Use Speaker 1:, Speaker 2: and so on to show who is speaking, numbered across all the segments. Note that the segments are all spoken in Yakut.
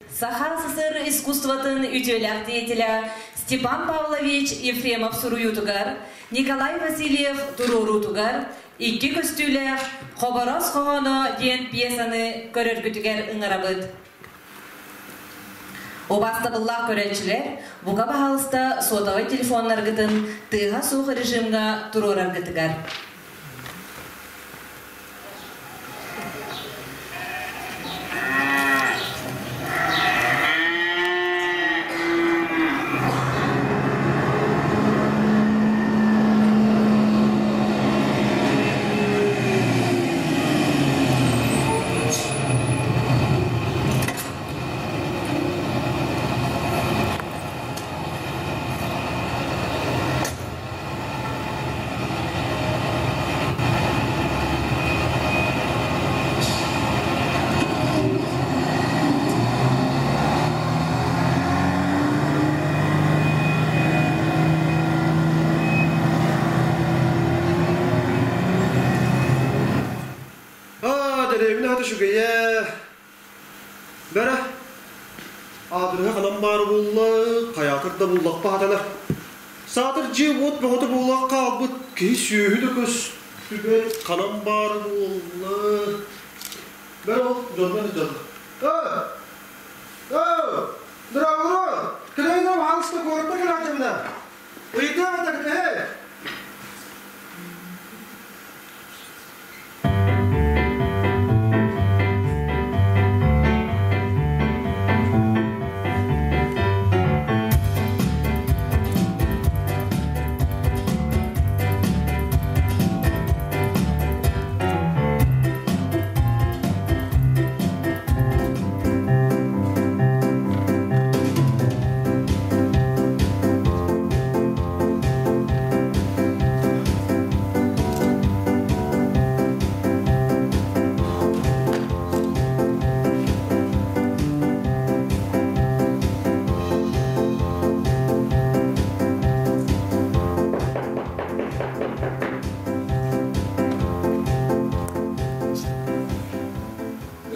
Speaker 1: Саха СССР искусствотын үтүөлээх деятеля Степан Павлович Ефремов суруйуутугар, Николай Васильев туруоруутугар икки көстүүлээх «Хобороос хоһооно» диэн пьесаны көрөргүтүгэр ыҥырабыт. Убаастабыллаах көрөөччүлэр, бука баһаалыста сотовай телефоннаргытын тыаһа суох режимҥа туруораргытыгар.
Speaker 2: Аа, дэриэбинэ аата үчүгэйэ. Бэрэ, аадырыһа ханан баар буолла, хайаатар да буллахпа хатанар. Саатар дьиэ-уот бөҕөтө буолан хаалбыт киһи сүөһү да көстүбэт, ханан баар буолла. Бэрэ ол дьоннор дьон. Ээ! Ээ! Дорогура! Кэлэйин хаалыста куоракка кэлээтэбинэ. Ыйытыам этэ кэтэһэ.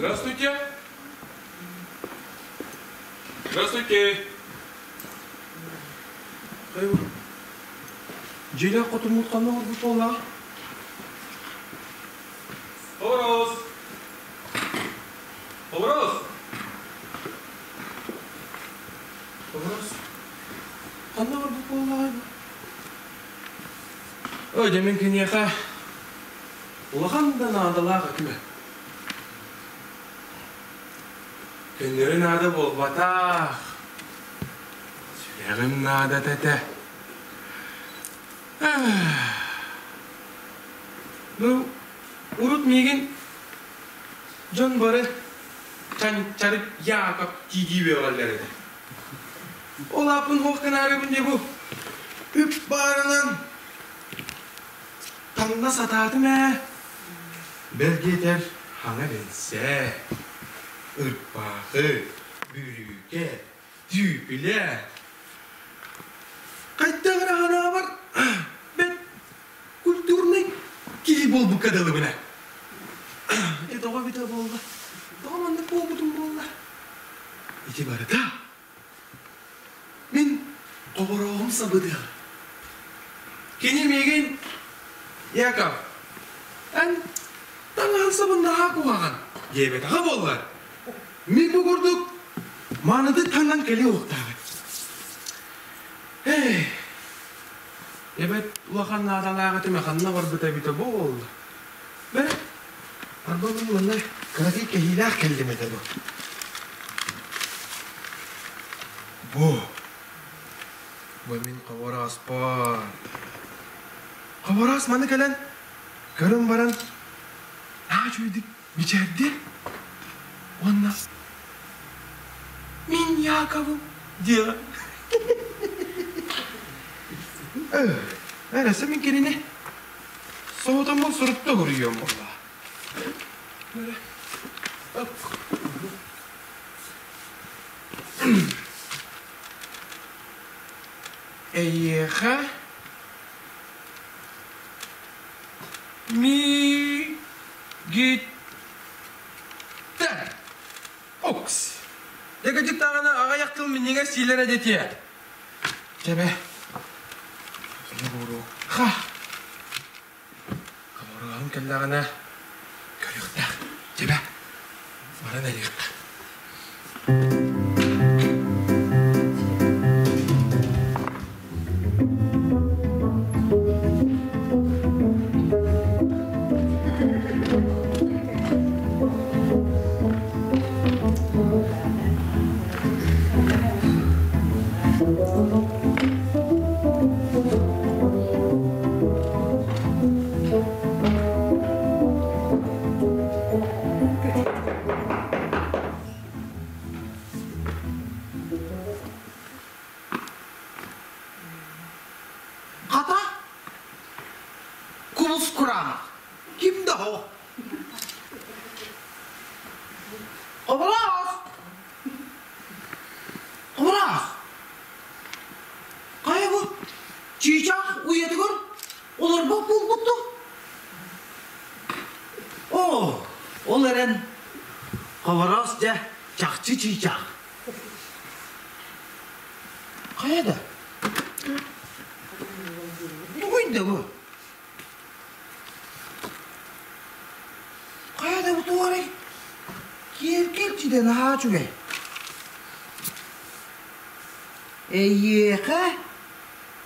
Speaker 3: Здравствуйте. Здравствуйте.
Speaker 2: Дьиэлээх хотуммут ханна олорбут буоллаҕа?
Speaker 3: Хобороос! Хобороос!
Speaker 2: Хобороос ханна олорбут буоллаҕай?
Speaker 3: Ой, дьэ мин киниэхэ улахан да наадалаах этим. Көннөрү наада буолбатах. Сүрэҕим наадата этэ. Ну, урут миигин дьон бары Чанчарык Яков дии үөҕэллэр этэ. Ол ааппын суох гынаарыбын дии бу үп баарынан таҥна сатаатым ээ. Бэл диэтэр хаҥа бэлсэ, ырбаахы, бүрүүкэ, түүпүлэ. Хайдах эрэ санаабар бэрт культурнай киһи буолбукка дылыбын ээ. Ити тоҕо эбитэ буолла? Тоҕо маннык буолбутум буолла? Ити барыта Мин хоборооҕум сабыдыал. Кини миигин Яков, эн таҥаһын сабын наһаа куһаҕан диэбэтэҕэ буоллар, мин бу курдук маанытык таҥнан кэлиэ уохтааҕым. Эй, эбэт улахан наадалаах этим ханна барбыта эбитэ буолла. Бэрт, арба мин манна кыракый кэһиилээх кэллим этэ дуо? Бу, бу мин хоборооспор. Хобороос маны кэлэн, көрөн баран, наһаа үчүгэйдик мичээрдиэ уонна мин Яковым диэҕэ. Э, эрэ мин кинини Соһутаммын сурукта суруйуом буолла. Эйиэхэ миигиттэн окс. кыдьыктааҕына аҕыйах тыл минньигэс сиилэрэ дэтиэ. Чэбэ. Ха. Хомуруоһум кэллэҕинэ көрүөхтээх. Чэбэ. Баран эриэххэ.
Speaker 4: Хата, кулус кураанах. Ким да о? Образ! Образ! Хайа бу чыычаах уйатыгар олорбот буолбут Оо, ол эрэн хобороос дьэ чахчы чыычаах. Хайа да? Тугуй да бу? Хайа да бу туорай? Киэркэлчитэ наһаа үчүгэй. Эйиэхэ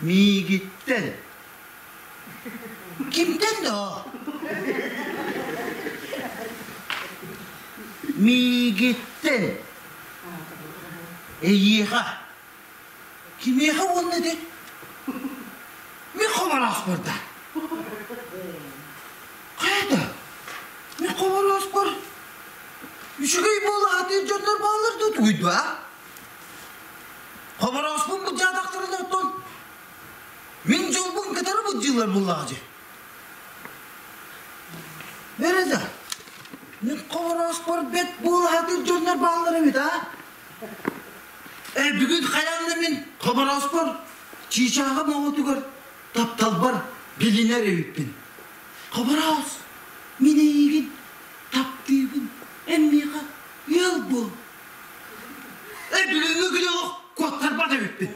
Speaker 4: миигиттэн. Кимтэн да? Миигиттэн. Эйиэхэ. Кимиэхэ уонна ити? Мин хоборооспор да. Хайа да? Мин хоборооспор үчүгэй буола сатыыр дьоннор бааллар да тугуй дуо? Хоборооспун былдьаатахтарына оттон мин дьолбун кытары былдьыыллар буоллаҕа дии. Бэрэ да, мин хоборооспор бэт буола сатыыр дьоннор бааллар эбит аа? Э, бүгүн хайаан да мин хоборооспор чыычааҕым оҕотугар тапталбар билинэр эбиппин. Хобороос, мин эйигин таптыыбын, эн миэхэ ыал буол. Э, бүгүҥҥү күнү олох куоттарбат эбиппин.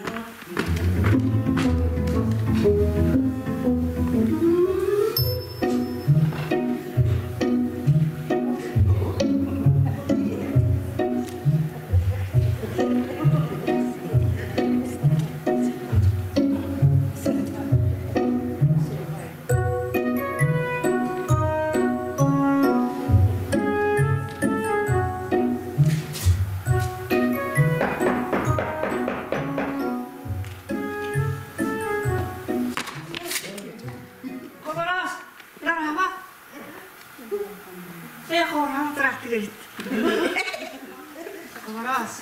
Speaker 5: Хобороос, Нараба, Э, хораан тыраахтыгыт. Хобороос.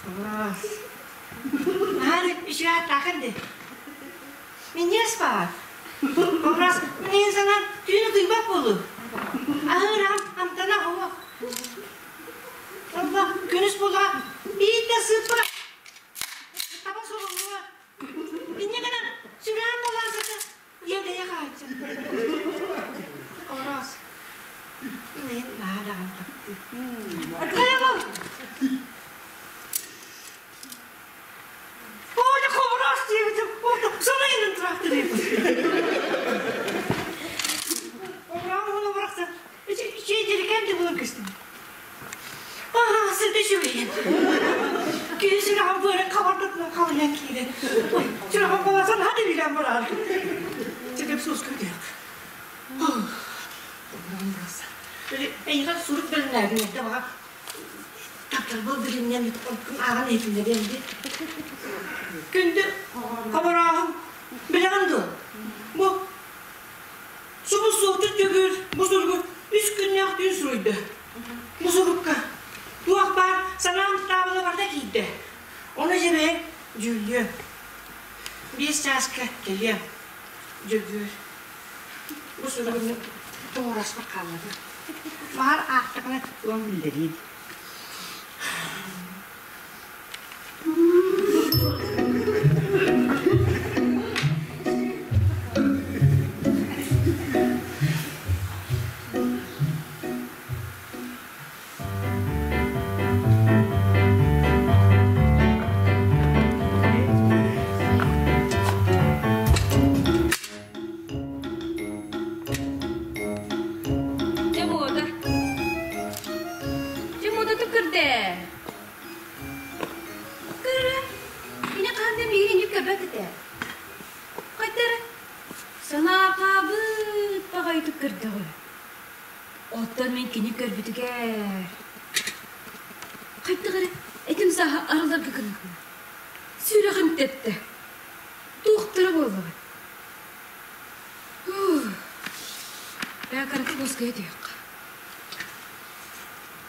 Speaker 5: Хобороос. Наһаа үчүгэй ааттаахын дии. Минньигэс баар. Хобороос, мин санаан түүнү кыйбат буолуу. Аһыыр амтана оһох. Алла, күнүс буоллаҕа биир да сыппа таба сололуо. Инньэ гынан сүрэҕим буолаан сыта Иэдэйэ хааччах. Ороос. Мин наһаа даҕаны таптыыр. Хайабыл! Оля хобороос диэбитим, сонайынан тураахтырыыбын. Обраам уола барахсан, чиэдэрикэн да буолан көстүм. Аа, сыта үчүгэйин. Киһи сүрэҕин быарын хабардатынан халыйан киирэн. Ой, сүрэҕим баласан хата билэн барар. Чэкэп суус күтүөх. Эйиэхэ сурук бэлэмнээбин эрдэ баҕа тапталбыл билиннэн ааҕан иһитиннэриэм дии. Күндү хоборооһум, билэҕин дуо? Бу Субу суоту төгүр бу суругу үс күннээх түүн суруйда. Бу сурукка туох баар санаам таабыла барда киирдэ. Ону дьэбэйэн дьүүллүөм. Биэс чааска кэлиэм. Дьөгүөр. Бу суругу тоҕураспар хаалларда. Баҕар аахтаҕына туом биллэриим.
Speaker 6: көрдө. Көрө, кини хаһан да миигин инник көрбөт этэ. Хайдары санаахаабыт баҕайытык көрдөҕө. Оттон мин кини көрбүтүгэр хайдах эрэ этим сааһа арылларга гынна. Сүрэҕим тэптэ. Туохтара буоллаҕай? Бээ, кыракый уоскуйа түһүөххэ.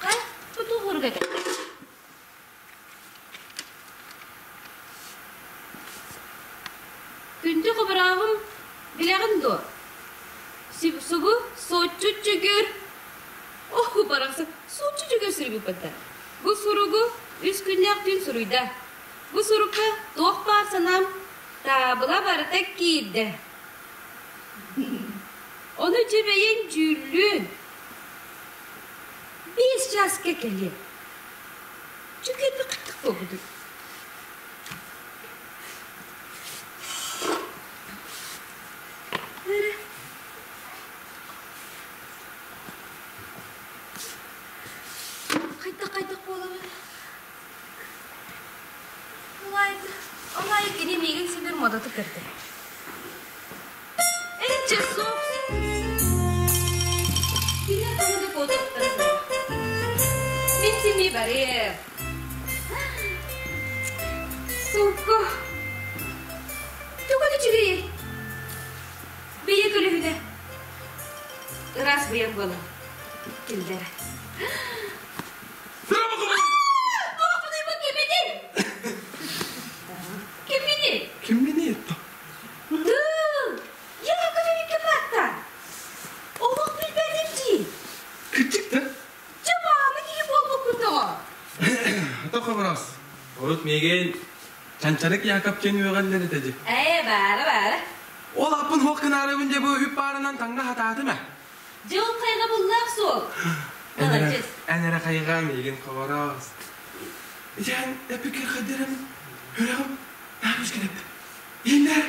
Speaker 6: Хайа, бу туох урук этэ? Күндү хоборооҕум, билэҕин дуо? Субу соччу чүгүр Ох, барахсан, соччу чүгүр суруйбуппуттар. Бу суругу үс күннээх түүн суруйда. Бу сурукка туох баар санаам таабыла барыта киирдэ. Ону дьэ бэйэҥ дьүүллүүн. Биэс чааска кэлиэ. Чүкэрбит хаттык буолбутуй. Эрэ. Хайдах-хайдах буолабын? Ол аайы кини миигин симир модоту көрдө. Эче суох. Кини атамыды куотуктар. Мин сими барыам. Сука. Тугун үчүгэйий? Бэйэ көлүһүнэ. Ыраас быйаҥ буолан. Киллэрэ. Кимминий?
Speaker 3: Кимминий это?
Speaker 6: Тыл! Яковлевикке батта! Олох билбэтим дии!
Speaker 3: Кырдьык да?
Speaker 6: Дьабааны киһи буолбуккун тоҕо?
Speaker 3: Тоҕо бырас? Урут миигин Чанчарык Яков диэн үөҕэллэр этэ дии.
Speaker 6: Ээ, баара, баара.
Speaker 3: Ол аппын хуох гынаарыбын дьэ бу үп баарынан таҥна хатаатым ээ.
Speaker 6: Дьэ ол хайҕабыллаах суол. Молодец.
Speaker 3: Эн эрэ хайҕаа миигин хобороос. Итиэн эпикир хайдарым, үрэҕим наһаа күүскэ тэптэ. Иһиннэр,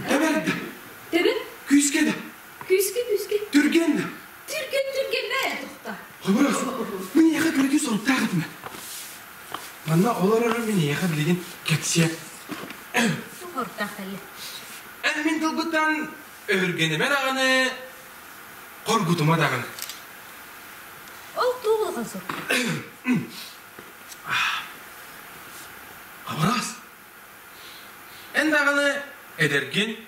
Speaker 3: тэбэрдэ.
Speaker 6: Тэбин?
Speaker 3: Күүскэ да.
Speaker 6: Күүскэ, күүскэ.
Speaker 3: Түргэн да.
Speaker 6: Түргэн, түргэн бээ, тохта.
Speaker 3: Хобороос, мин эйиэхэ кыракый соруктаах этим. Манна олорорум мин эйиэхэ билигин кэпсиэ.
Speaker 6: Соруктаах кэллэ.
Speaker 3: Эн мин тылбыттан Өһүргэнимэ даҕаны, хоргутума даҕаны.
Speaker 6: Ол туох улахан сурук?
Speaker 3: Хабырас, эн даҕаны эдэргин,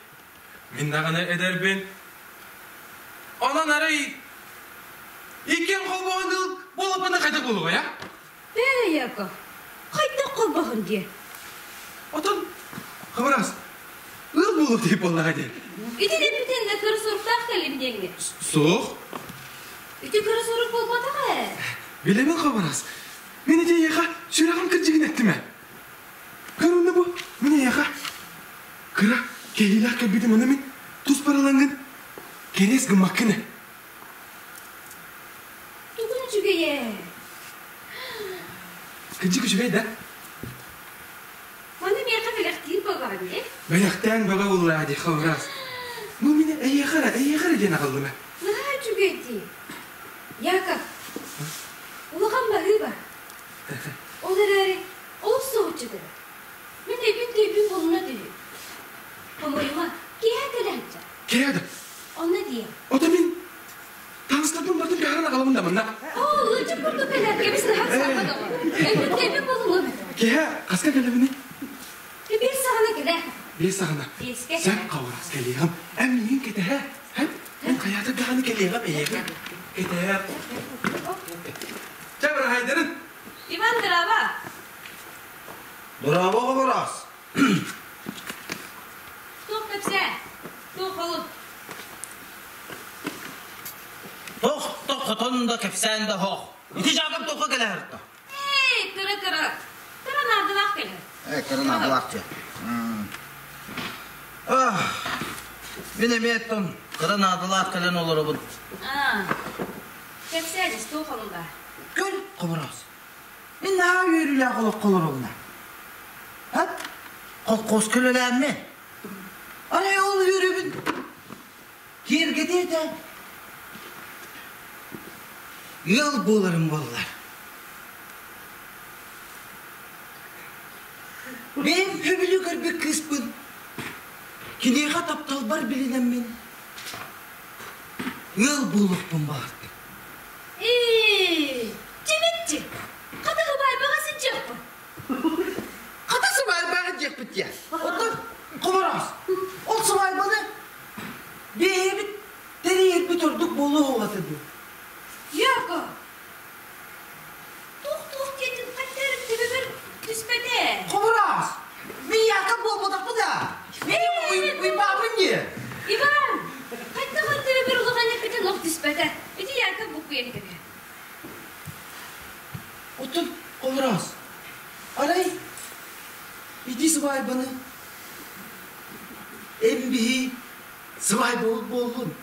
Speaker 3: мин даҕаны эдэрбин. Онон арай иккиэн холбоһон ыл буолаппына хайдах буолуой, а?
Speaker 6: Бээ, Яков, хайдах холбоһун диэ?
Speaker 3: Отон, Хабырас, ыал буолуох диэбит буоллаҕа дии.
Speaker 6: Ити дэппитин да кыра суруктаах кэллим диэҥҥэ.
Speaker 3: Суох.
Speaker 6: Ити кыра сурук буолбатах ээ.
Speaker 3: Билэбин, Хабырас. Мин ити эйиэхэ сүрэҕим кырдьыгын эттим ээ. Көрүннэ бу, мин эйиэхэ кыра кэһиилээх кэлбитим ону мин тус барылаҥҥын кэриэс гыммаккын ээ.
Speaker 6: Тугун үчүгэйэ?
Speaker 3: Кырдьык үчүгэй да?
Speaker 6: Маны миэхэ бэлэхтиир буоллаҕа дии.
Speaker 3: Бэлэхтээн бөҕө буоллаа дии, хабырас. Бу мин эйиэхэ эрэ, эйиэхэ эрэ диэн аҕаллым ээ.
Speaker 6: Наһаа үчүгэй дии. Яков, улахан баһыыба. Ол эрээри олус соһуччу этэ. Мин өйбүн-төйбүн булуна түһүү. Хомойума, киэһэ кэлэ сылдьар.
Speaker 3: Киэһэ да?
Speaker 6: Онно диэ.
Speaker 3: Ото мин таҥастарбын бартын көһөрөн аҕалабын да манна.
Speaker 6: Оо, лыычык курдук кэлэр, кэбис наһаа сааппа доҕор. Өйбүн-төйбүн булунуом этэ.
Speaker 3: Киэһэ хаска кэлэбиний?
Speaker 6: Биэс саҕана кэлэ.
Speaker 3: Биэс саҕана.
Speaker 6: Биэскэ.
Speaker 3: Сөп хабырас кэлиэҕим. Эн миигин кэтэһэ. Эн хайаата даҕаны кэлиэҕим эйиэхэ. Кэтэһэ. Чэ, быраһайдарын.
Speaker 6: Иван, браво!
Speaker 4: Браво, хабырас!
Speaker 6: Туох кэпсээ? Туох холут?
Speaker 4: Тох, тох, хотон да кэпсээн да хоох. Ити Жаков тоққа кэлэ сырта.
Speaker 6: Эй, кыра-кыра. Кыра наадалаах кэлэр.
Speaker 4: Э, кыра наадалаах дьэ. Мин эмиэ оттон кыра наадалаах кэлэн олоробун.
Speaker 6: Аа, кэпсээ дьэ, туох холун баар?
Speaker 4: Көр, хобороос. Мин наһаа үөрүүлээх олоххо олоробуна. Хат, холкуоска үлэлээммин. Арай ол үөрүүбүн киэргэтиэ этэ. Ыал буоларым буоллар. Бэйэм сөбүлүү көрбүт кыыспын киниэхэ тапталбар билинэммин ыал буолуохпун баҕардым.
Speaker 6: Ээ, чимиччи, хата сыбаайбаҕа сылдьыахпын.
Speaker 4: Хата сыбаайбаҕа диэхпит диэ. Оттон хобороос, ол сыбаайбаны бэйэбит тэрийэрбит ордук буолуо оҕото дуу.
Speaker 6: Яко, туох-туох диэтин хаттарым төбөбөр түспэтэ.
Speaker 4: Хобороос, мин Яков буолбатахпын да. Мин уйбаабын дии.
Speaker 6: Иван, хайдах төбөбөр улахан эппитин ох түспэтэ. Ити Яков буккуйан кэбиһэр.
Speaker 4: Оттон хобороос, арай ити сыбаайбаны эн биһи сыбаайбабыт буоллун.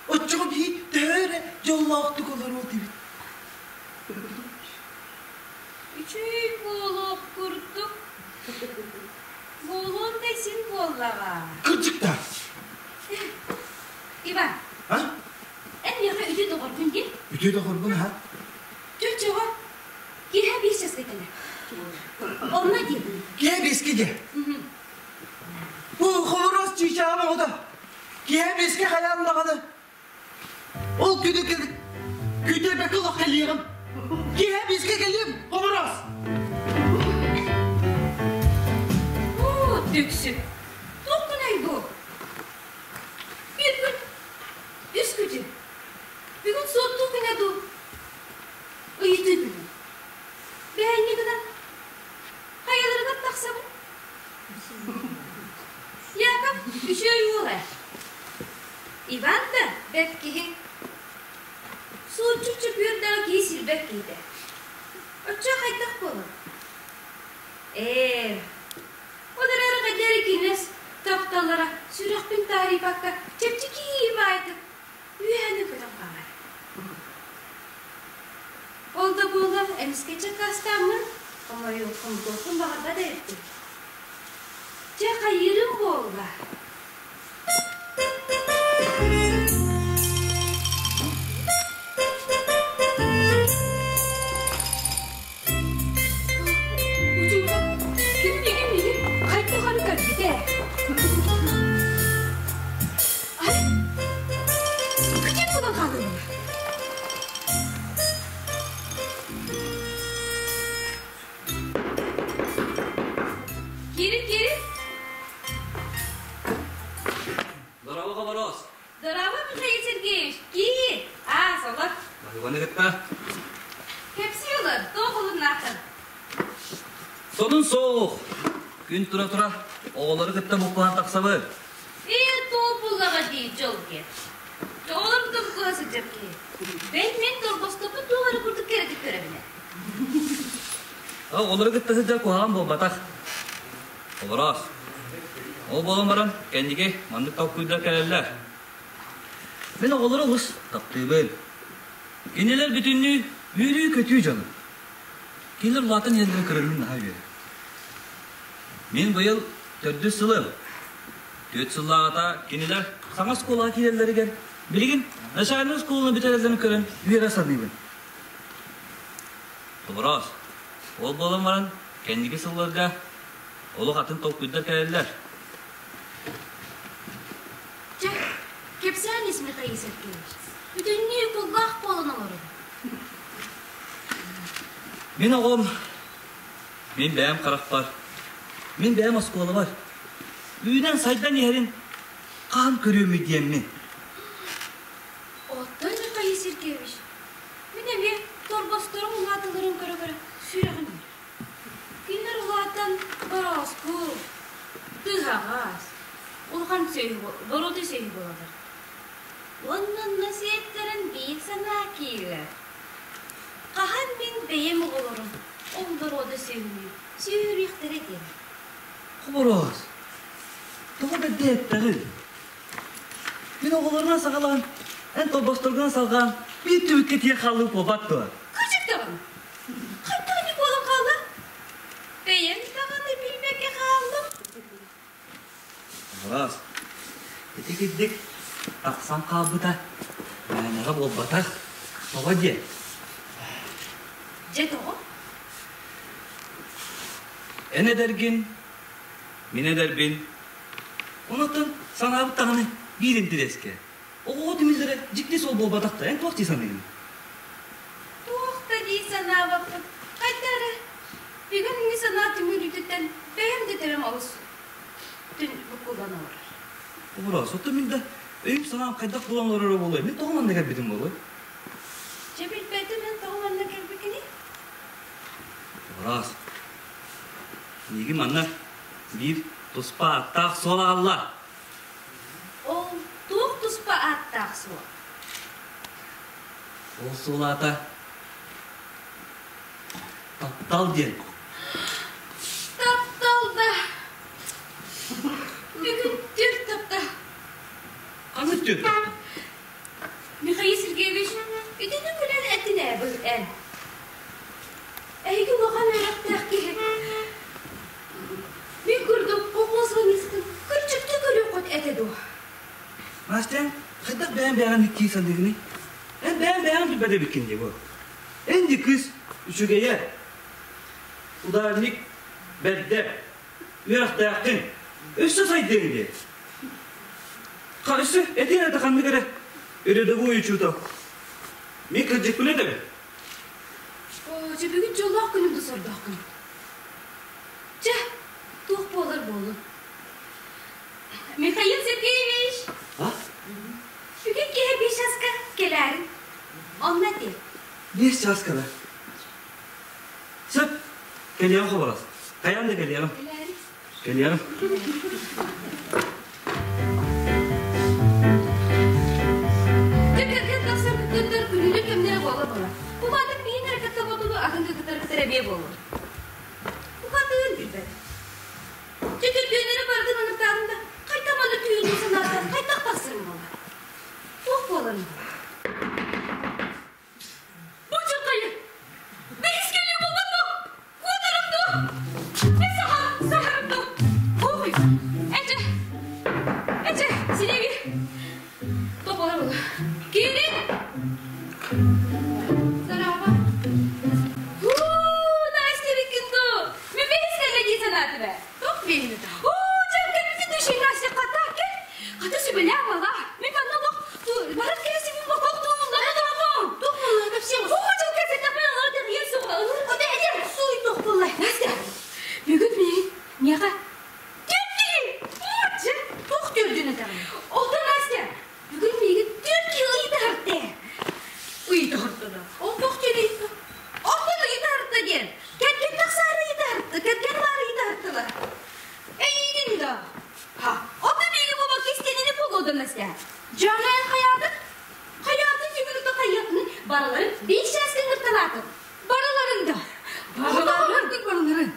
Speaker 4: Оччоҕо биһи төһө эрэ дьоллоохтук олоруо этибит.
Speaker 6: Үчүгэй буолуох курдук. Буолуон да син буоллаҕа.
Speaker 4: Кырдьык да.
Speaker 6: Иван.
Speaker 4: А?
Speaker 6: Эн миэхэ үтүө доҕоргун дии.
Speaker 4: Үтүө доҕорбун аха.
Speaker 6: Чочоҕо киэһэ биэс часка кэлэр. Онно дии.
Speaker 4: Киэһэ биэскэ дии. Бу хобороос чыычааҕым оҕото. Киэһэ биэскэ хайаан даҕаны ол күнү күтэрбэккэ олох кэлиэҕим. Киэһэ биэскэ кэлиэм, хобороос.
Speaker 6: Оо, түксү. Туох күнэй бу? Биир күн, үс күтү. Бүгүн суоттуу күнэ дуу? Ыйытыы күнэ. Бэһэнньи гынан хайаларыгар тахсабын? Яков үчүгэй уол ээ. Иван да бэрт киһи. Сууччу чөпүөрдэҕэ киһи сирбэт киһитэ. Оччо хайдах буолар? Ээ, ол эрээри хайдах эрэ кинээс тапталлара сүрэхпин таарыйбакка чэпчэки баайдык үөһэни көтөн хаалар. Ол да буоллар эмискэ чаккаастааммын, хомойуохпун баҕарбат эбиппин. Дьэ, хайыырым буолла? Учуутал ким миигин миигин хайдах эрэ көрбүтэ. Ай, күтүн булан хааллым. Киирин, киирин.
Speaker 7: Здорово, Хобороос.
Speaker 6: Здорово, Михаил Сергеевич. Киир. Аа, солор.
Speaker 7: Иваны кытта.
Speaker 6: Кэпсии олор, туох олуннааххын?
Speaker 7: Сонун суох. Күн тура-тура оҕолору кытта буккуһан тахсабыт.
Speaker 6: Ээ, туол буллаҕа дии, дьол диэн. Оҕолор кытта буккуһа сылдьар киһи. Бэл мин торбостоппут туох эрэ курдук кэрэтик көрөбүнэ.
Speaker 7: Оҕолору кытта сылдьар куһаҕан буолбатах. Хобороос. Ол буолан баран, кэнники маннык толкуйдар кэлэллэр. Мин оҕолору олус таптыыбын. Кинилэр бүтүннүү үөрүү-көтүү дьоно. Кинилэр улаатан иһэллэрин көрөрүм наһаа үөрэр. Мин быйыл төрдүс сылым. Түөрт сыллааҕыта кинилэр саҥа оскуолаҕа киирэллэригэр билигин начальнай оскуоланы бүтэрэллэрин көрөн үөрэ саныыбын. Хобороос, ол буолан баран кэнники сылларга олох атын толкуйдар кэлэллэр.
Speaker 6: Чэ, кэпсээн ис Михаил Сергеевич. Бүтүннүү кулгаах буолан олорор.
Speaker 7: Мин оҕом, мин бэйэм харахпар, мин бэйэм оскуолабар үүнэн-сайдан иһэрин хаһан көрүөмүй диэммин.
Speaker 6: Оттон Михаил Сергеевич, мин эмиэ торбосторум улааталларын көрө-көрө сүрэҕим үөрэр. Кинилэр улаатан борооску, тыһаҕас, улахан сүөһү, боруода сүөһү буолаллар. Уонна онно сиэттэрэн биир санаа киирэр. Хаһан мин бэйэм оҕолорум ол боруода сүөһүнү сүөһүрүөхтэрэ диэн.
Speaker 7: Хобороос, тоҕо бэрдэ эттэҕин? Мин оҕолорунан саҕалаан, эн торбосторгунан салҕаан биир түбүккэ тиийэн хааллым буолбат дуо?
Speaker 6: Кырдьык даҕаны. Хайдах ини буолан хаалла? Бэйэм даҕаны билбэккэ хааллым.
Speaker 7: Хобороос, ити кирдик тахсан хаалбыта мээнэҕэ буолбатах. Тоҕо диэн?
Speaker 6: Дьэ тоҕо?
Speaker 7: Эн эдэргин. Мин эдэрбин. Онон санаабыт даҕаны биир интэриэскэ. Оҕоҕо түмүллэрэ дьикти суол буолбатах да, эн туох дии саныыгын?
Speaker 6: Туох да дии санаабаппын. Хайда эрэ, бүгүн ини санаа түмүлүүтүттэн бэйэм да тэбэм олус түн буккуллан олорор.
Speaker 7: Обороос, оттон мин да өйүм-санаам хайдах буолан олороро буолуой? Мин тоҕо манна кэлбитим буолуой?
Speaker 6: Дьэ билбэтим эн тоҕо манна кэлбиккиний?
Speaker 7: Обороос, миигин манна биир туспа ааттаах суол аҕалла.
Speaker 6: Ол туох туспа ааттаах суол?
Speaker 7: Ол суол аата таптал диэн.
Speaker 6: Таптал да! Бүгүн түөрт таптал.
Speaker 7: Ханнык түөрт таптал?
Speaker 6: Михаил Сергеевич, итини күлэн этин ээ бу эн. Эһиги улахан үөрэхтээх киһи. Мин курдук колхоз ванистын кырдьыкты көрүөххүт этэ дуо?
Speaker 7: Настя, хайдах бэйэм бэйэҕин иккии саныыгыный? Эн бэйэм бэйэҕин билбэт эбиккин дии бу. Эн ди кыыс үчүгэйэ, ударник бэрдэ, үөрэхтээххин, өссө сайдыаҥ диэ. Ха, өссө этиэн этэ ханнык эрэ рядовой учуутал. Мин кырдьыкпын этэбин.
Speaker 6: Оо, дьэ бүгүн дьоллоох күнүм да сордоох күнүм. Чэ, туох буолар буоллун. Михаил Сергеевич!
Speaker 7: А?
Speaker 6: Бүгүн киһи биир часка кэлээрин. Онно этиэ.
Speaker 7: Биир часка да? Сөп. Кэлиэҕим хоборос. Хайаан да кэлиэҕим.
Speaker 6: Кэлээрин.
Speaker 7: Кэлиэҕим.
Speaker 6: Кэргэн тахсар кыттар күнүлүк кэмнэрэ буола-буола. Бу маатык миин эрэ кытта ботуну атын кытар кытар эбиэ буолуо. Букатын билбэт. Дьэ төрдүөннэри бардын ыныртаатым да, хайдах манна түүнү санаатан хайдах тахсарым буолла? Туох буоларын буолла? Бу чыркайы! Бэһис кэлиэ буолбат дуо? Куотарым дуо? Э, саха, саһарым дуо? Ой, эчэ, эчэ, синеги. Топору була. Киирин! Сараба. Уу, Настя биккин дуу? Мен бэһис кэллэ дии санаатым ээ. Туох биэһин Оо, дьэ, кэлбитин Настя хата кэл. Хата сүбэлээх бала. Мен манна олох барар кэлэсибин бокок туумуннара дорогом. Туох буолла кэпсиэм. Оо, дьэ, кэпсэттэхпин олор тэҕиэн суоҕа. Хата этиэм суй туох буолла. Настя, бүгүн миигин миэхэ түөрт киһи. Дьэ, туох түөрдүн этэҕин? Оттон Настя, бүгүн миигин түөрт киһи ыйытыһарты. Ыйытыһартыда. Ол туох диэн ыйытта? Оттон ыйытыһарта диэн. Кэргэн тахсаары ыйытыһарты, кэргэн баары ыйытыһартылар. Эйигин да. Ха, оттон миигин буолбакка кистиэнини буолуо Настя. Дьоно эн хайаатын? Хайаатын сүгүрүтэ хайыатын барыларын биир чааска ыҥырталаатын. Барыларын да. Барыларын. Барыларын.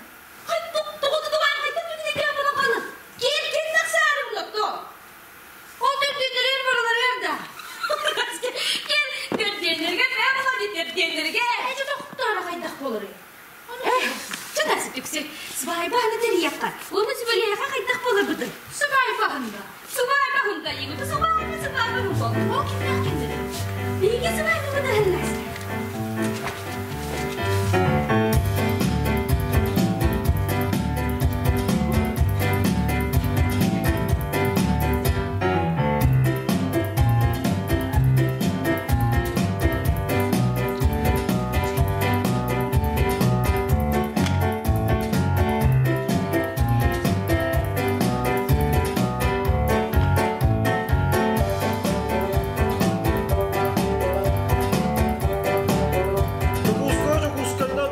Speaker 6: Тоҕо тутубаан хайдах түннүкэ буолан Киэр кин тахсаарым лотто. Ол төрдүннэригэр барыларыгар да. Киэр төрдүөннэригэр бээ буолар төрдүөннэригэр. Эчи тохторо хайдах буоларый? Чытас түксү. Сыбаайбаһыны тэрийэххэ. Уонна сүбэлиэхэ хайдах буоларбытый? Сыбаайбаһында. Сыбаайбаһында ийэбит. Сыбаайба сыбаайба буол. Ол кимнээх кинилэр? Биһиги сыбаайбабыт аһыннас.
Speaker 2: Дьокуускайга Дьокуускайынан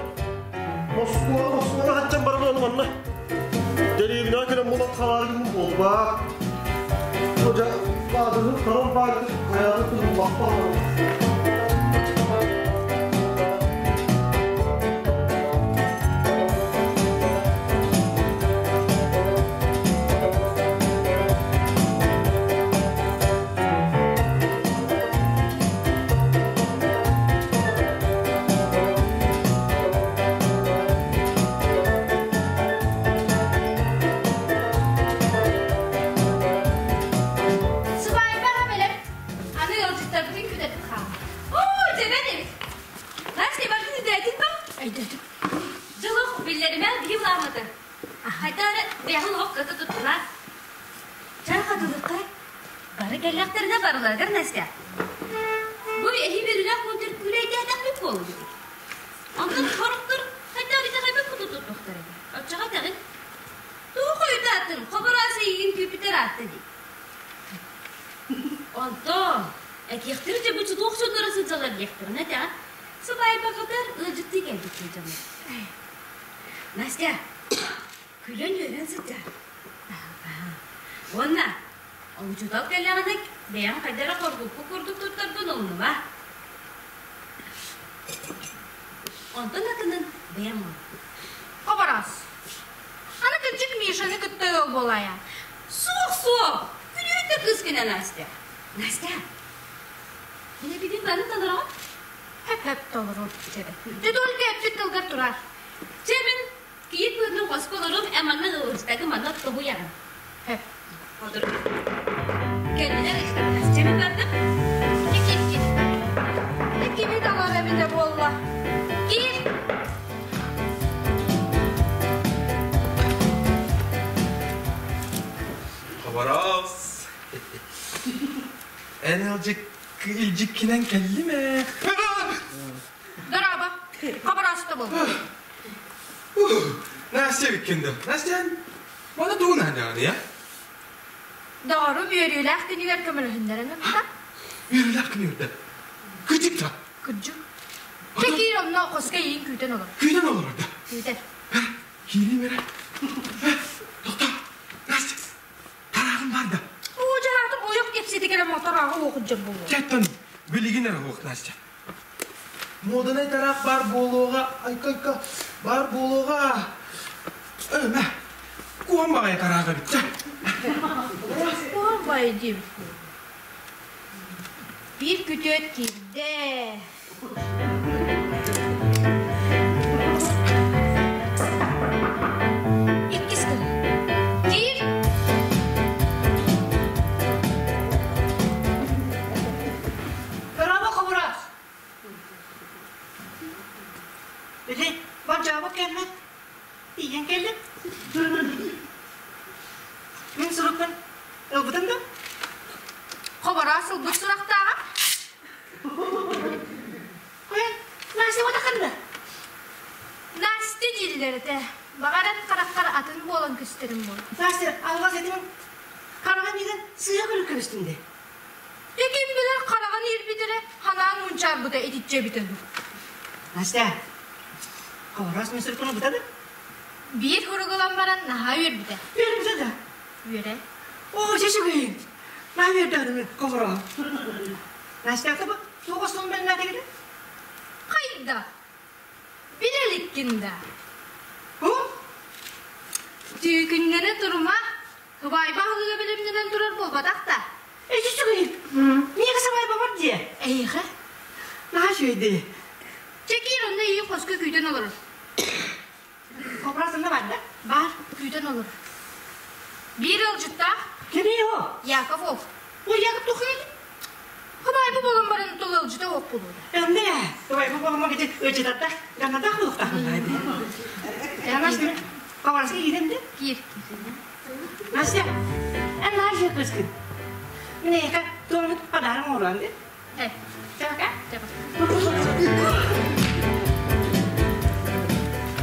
Speaker 2: Москваҕа Москваҕа хаччан баран ону манна дэриэбинэҕэ кэлэн булан хааларым буолбаат. Дьэ, баадыһын харан баардык хайаатын туллахпа
Speaker 6: Сыбаайбаҕа бэлэм. Аны ыалдьыттарбытын күтэтин хаал. Оо, дьэбэн эбит. Настя, бардын өйдөөтүн ба? Өйдөөтүм. Дьолох биллэримэ биһи былааммыты. Хайда эрэ бэйэҕин олох кыта туттуна. Чэ, хатылыккай. Бары кэллэхтэринэ барыларыгар Настя. Бу эһи бөрүлээх мундир күүлэйдээтэхпит буолуо дии. Онтон сорохтор хайдах итэҕэйбэт куту туттуохтар эбит. Оччоҕо этэҕин, тугу хойутаатын, хобороос эйигин күүпүтэр аатта дии. Онтон этиэхтэрэ дьэ бу туох дьонноро сылдьаллар диэхтэринэ этэҕин, сыбаайбаҕытыгар ыалдьыттыы кэлбит дьоннор. Настя, күлэн-үөрэн сылдьар. Уонна учуутал кэллэҕинэ бэйэҥ хайда эрэ хоргуппут курдук туттаргын умнума. Онтон атынын бэйэм оҥор.
Speaker 5: Хобороос. Аны кырдьык Мишаны кытта ыал буолаайа.
Speaker 6: Суох, суох! Күнүүт да кыыс гына Настя. Настя, мин эппитин барын толороҕун?
Speaker 5: Хөп-хөп толору. Дьэ только эппит тылгар турар.
Speaker 6: Чэ мин кийиит быһыытынан хоско олоруом, эн манна ыалдьытагы манна тоһуйаҕын.
Speaker 5: Хөп.
Speaker 6: Отур. Кэллилэр ыйытабынас. Чэ мин бардым.
Speaker 5: Кир, кир. Кими талар эбитэ буолла? Кир!
Speaker 3: Хобороос. Эн илдьик илдьиккинэн кэллим ээ.
Speaker 5: Дорообо. Хобороосто был.
Speaker 3: Настя бүккүндө. Настя, мана тугун аһадаҕын я?
Speaker 5: Доҕорум үөрүүлээх күнүгэр көмөлөһүннэрэн ылта.
Speaker 3: Үөрүүлээх күнүгэр Кырдьык да?
Speaker 5: Кырдьык. Чэ киир онно хоско эйиин күүтэн олор.
Speaker 3: Күүтэн олорор да?
Speaker 5: Күүтэр.
Speaker 3: Киириим эрэ. Тохтоо. Настя, тарааҕым бар да.
Speaker 5: Уу дьаһаатым ойох кэпсэтик эрэ моторааҕы уохуддьар буолуо.
Speaker 3: Чэттон, билигин эрэ уох Настя. Муоданай тараах баар буолуоҕа, айка-айка, баар буолуоҕа. Ө, мэ, куһан баҕайы тараах эбит, чэ.
Speaker 5: Куһан баҕайы диэбит Биир күтүөт киирдэ. Иккис күн. Киир.
Speaker 8: Браво, Хобурас! Били, бардьаабыт кэлбит. Тиийэн кэллим. Мин сурукпун ылбытым да?
Speaker 5: Хобороос ылбыт сурахтааҕа.
Speaker 8: Ой, Настя вот ханна?
Speaker 5: Настя дииллэр этэ. Баҕаран хараххар атын буолан көстөрүм буол.
Speaker 8: Настя, алҕас этим хараҕа миигин сыыһа көрүк көрүстүм де.
Speaker 5: Дьэ ким билэр хараҕын иирбитэрэ, ханаан мунчаарбыта итиччэ эбитэ дуу.
Speaker 8: Настя, хобороос мин сурукпун ылбыта да?
Speaker 5: Биир хуругулан баран наһаа үөрбүтэ.
Speaker 8: Үөрбүтэ да?
Speaker 5: Үөрэ.
Speaker 8: Оо, дьэ үчүгэйин. Наһаа үөрдэҕин хобороос. Настя, тобу туох остуолун бэлэмнээтигит?
Speaker 5: Хайда? Билэ иликкин да?
Speaker 8: Бу?
Speaker 5: Түүкүннэнэ турума. Сыбаайба аһылыга бэлэмнэнэн турар буолбатах да?
Speaker 8: Эчи үчүгэй. Миэхэ сыбаайба бар дии.
Speaker 5: Эйиэхэ?
Speaker 8: Наһаа үчүгэй дии.
Speaker 5: Чэ киир онно эйиин хоско күүтэн олорор.
Speaker 8: Хобороос онно бар да?
Speaker 5: Бар, күүтэн олорор. Биир ыалдьыттаах.
Speaker 8: Кимий ол?
Speaker 5: Яков ол.
Speaker 8: Ой, Яков тухай.
Speaker 5: Хабайбы болон баран тыл ыалдьыта оһох буолуо.
Speaker 8: Эмне? Хабайбы болон кити ыалдьытатта, ганнатах буолуохтаах. Настя, хабарска киирэн де?
Speaker 5: Киир.
Speaker 8: Настя, эн наһаа кыскын. Минэйка туомут подарок оҥоруон де.
Speaker 5: Э,
Speaker 8: Чака?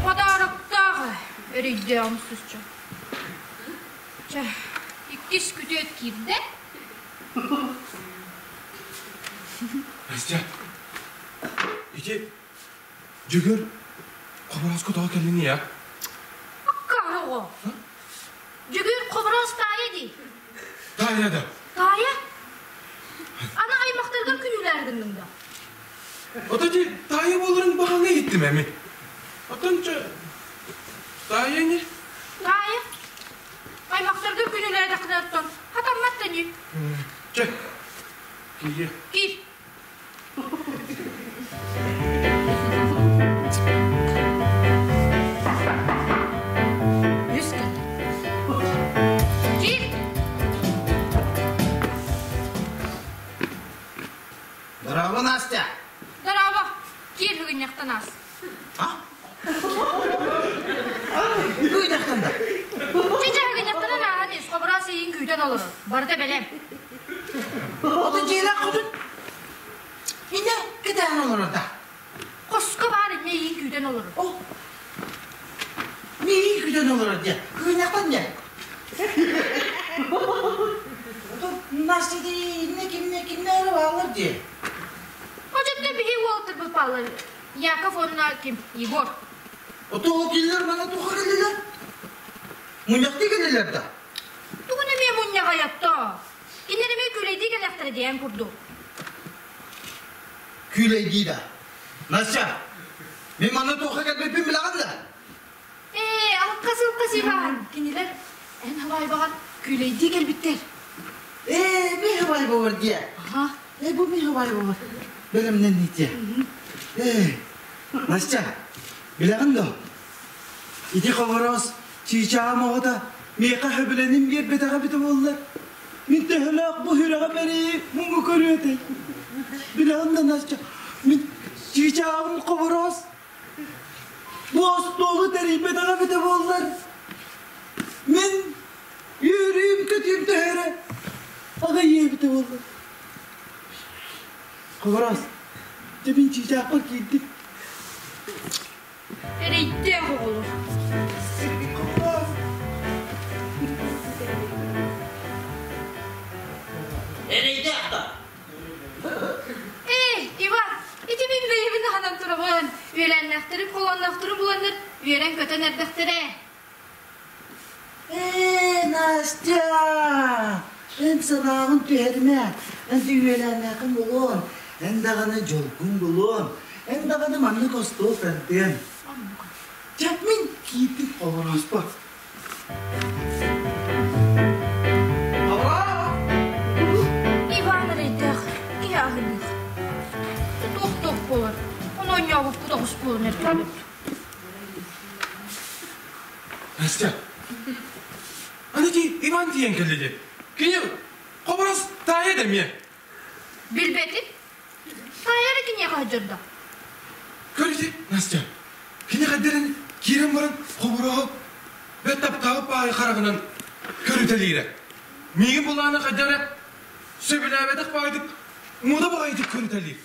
Speaker 5: Подароктаах өрүйдээҕим сучча. Чэ, иккис күтүөт киирдэ.
Speaker 3: Настя, ити Дьөгүөр Хоборооско тоҕо кэллиҥий а?
Speaker 5: Аккаары оҕо. Дьөгүөр Хобороос таайа дии.
Speaker 3: Таайа да?
Speaker 5: Таайа? Аны аймахтаргар күнүүлээри гынныҥ да?
Speaker 3: Ото дии таайа буоларын баҕана иһиттим эми. Оттон чэ таайа ини?
Speaker 5: Таайа? Аймахтаргар күнүүлээтэххинэ оттон хатаммат да ини.
Speaker 3: Чэ, киириэ.
Speaker 5: Киир. Үс күн. Киир.
Speaker 4: Здорово, Настя.
Speaker 5: Здорово. Киир бүгүнньэхтэн аас.
Speaker 4: А? Бүгүнньэхтэн да?
Speaker 5: Барыта бэлэм.
Speaker 4: Ото дьиэлээх хотун иннэ кэтээн олорор да.
Speaker 5: Хоско баар иннэ иин күүтэн олорор.
Speaker 4: О, миигин күүтэн олорор диэ. Кыынньахтан диэ. Ото Настя иннэ кимнэ кимнэ эрэ бааллар диэ.
Speaker 5: Очотто биһи уолтарбыт бааллар. Яков уонна ким? Егор.
Speaker 4: Ото ол кинилэр мана туха кэллилэр? Мунньахтыы кэллилэр да?
Speaker 5: Тугун эмиэ мунньаҕайатто? Кинилэр эмиэ күлэйдии кэлэхтэрэ диэн курдук.
Speaker 4: Күлэйдии да. Настя, мин манна туохха кэлбиппин билэҕин да?
Speaker 5: Ээ, алка-сылка Иван, кинилэр эн хабайбаҕар күлэйдии кэлбиттэр.
Speaker 4: Ээ, ми хабайбабар диэ.
Speaker 5: Аха.
Speaker 4: Ээ, бу ми хабайбабар. Бэлэмнэнниитиэ. Ээ, Настя, билэҕин дуо? Ити хобороос чыычааҕым оҕото миэхэ сөбүлэнин биэрбэтэҕэ эбитэ буоллар, мин төһөлөөх бу сүрэҕим эрийи муҥу көрүө этэй? Билэҕин да, Настя, мин чыычааҕым хобороос бу остуолу тэрийбэтэҕэ эбитэ буоллар, мин үөрүүм-көтүүм төһөрө аҕыйыа эбитэ буоллар. Хобороос, дьэ мин чыычаахпар киирдим.
Speaker 5: Эрэйдээх оҕолор.
Speaker 4: Эрэйдээх да?
Speaker 5: Эй, Иван, ити мин бэйэбин аһынан турабын. Үөлээннээхтэрим, холоонноохторум буланнар үөрэн-көтөн эрдэхтэрэ.
Speaker 4: Ээ, Настя! Эн санааҕын түһэримэ. Эн үөлээннээххин булуон, эн даҕаны дьолгун булуон, эн даҕаны маннык остуол тардыан. Дьэ, мин киирбит хоборооспор.
Speaker 5: Иван эрэйдээх, киһи аһыныах. Туох-туох буолар, ону оонньообуппут оҕус буолан эрдэхпит.
Speaker 3: Настя, аны ити Иван тиийэн кэллэ дии. Кини хоборос таайа да эмиэ.
Speaker 5: Билбэтим. Таайа эрэ киниэхэ сылдьар да.
Speaker 3: Көр ити, Настя, кини хайдарын киирэн баран хобороһу бэт таптаабыт баайы хараҕынан көрүтэлиирэ. Миигин булаана хайда эрэ сөбүлээбэтэх баайдык муода баҕайытык көрүтэлиир.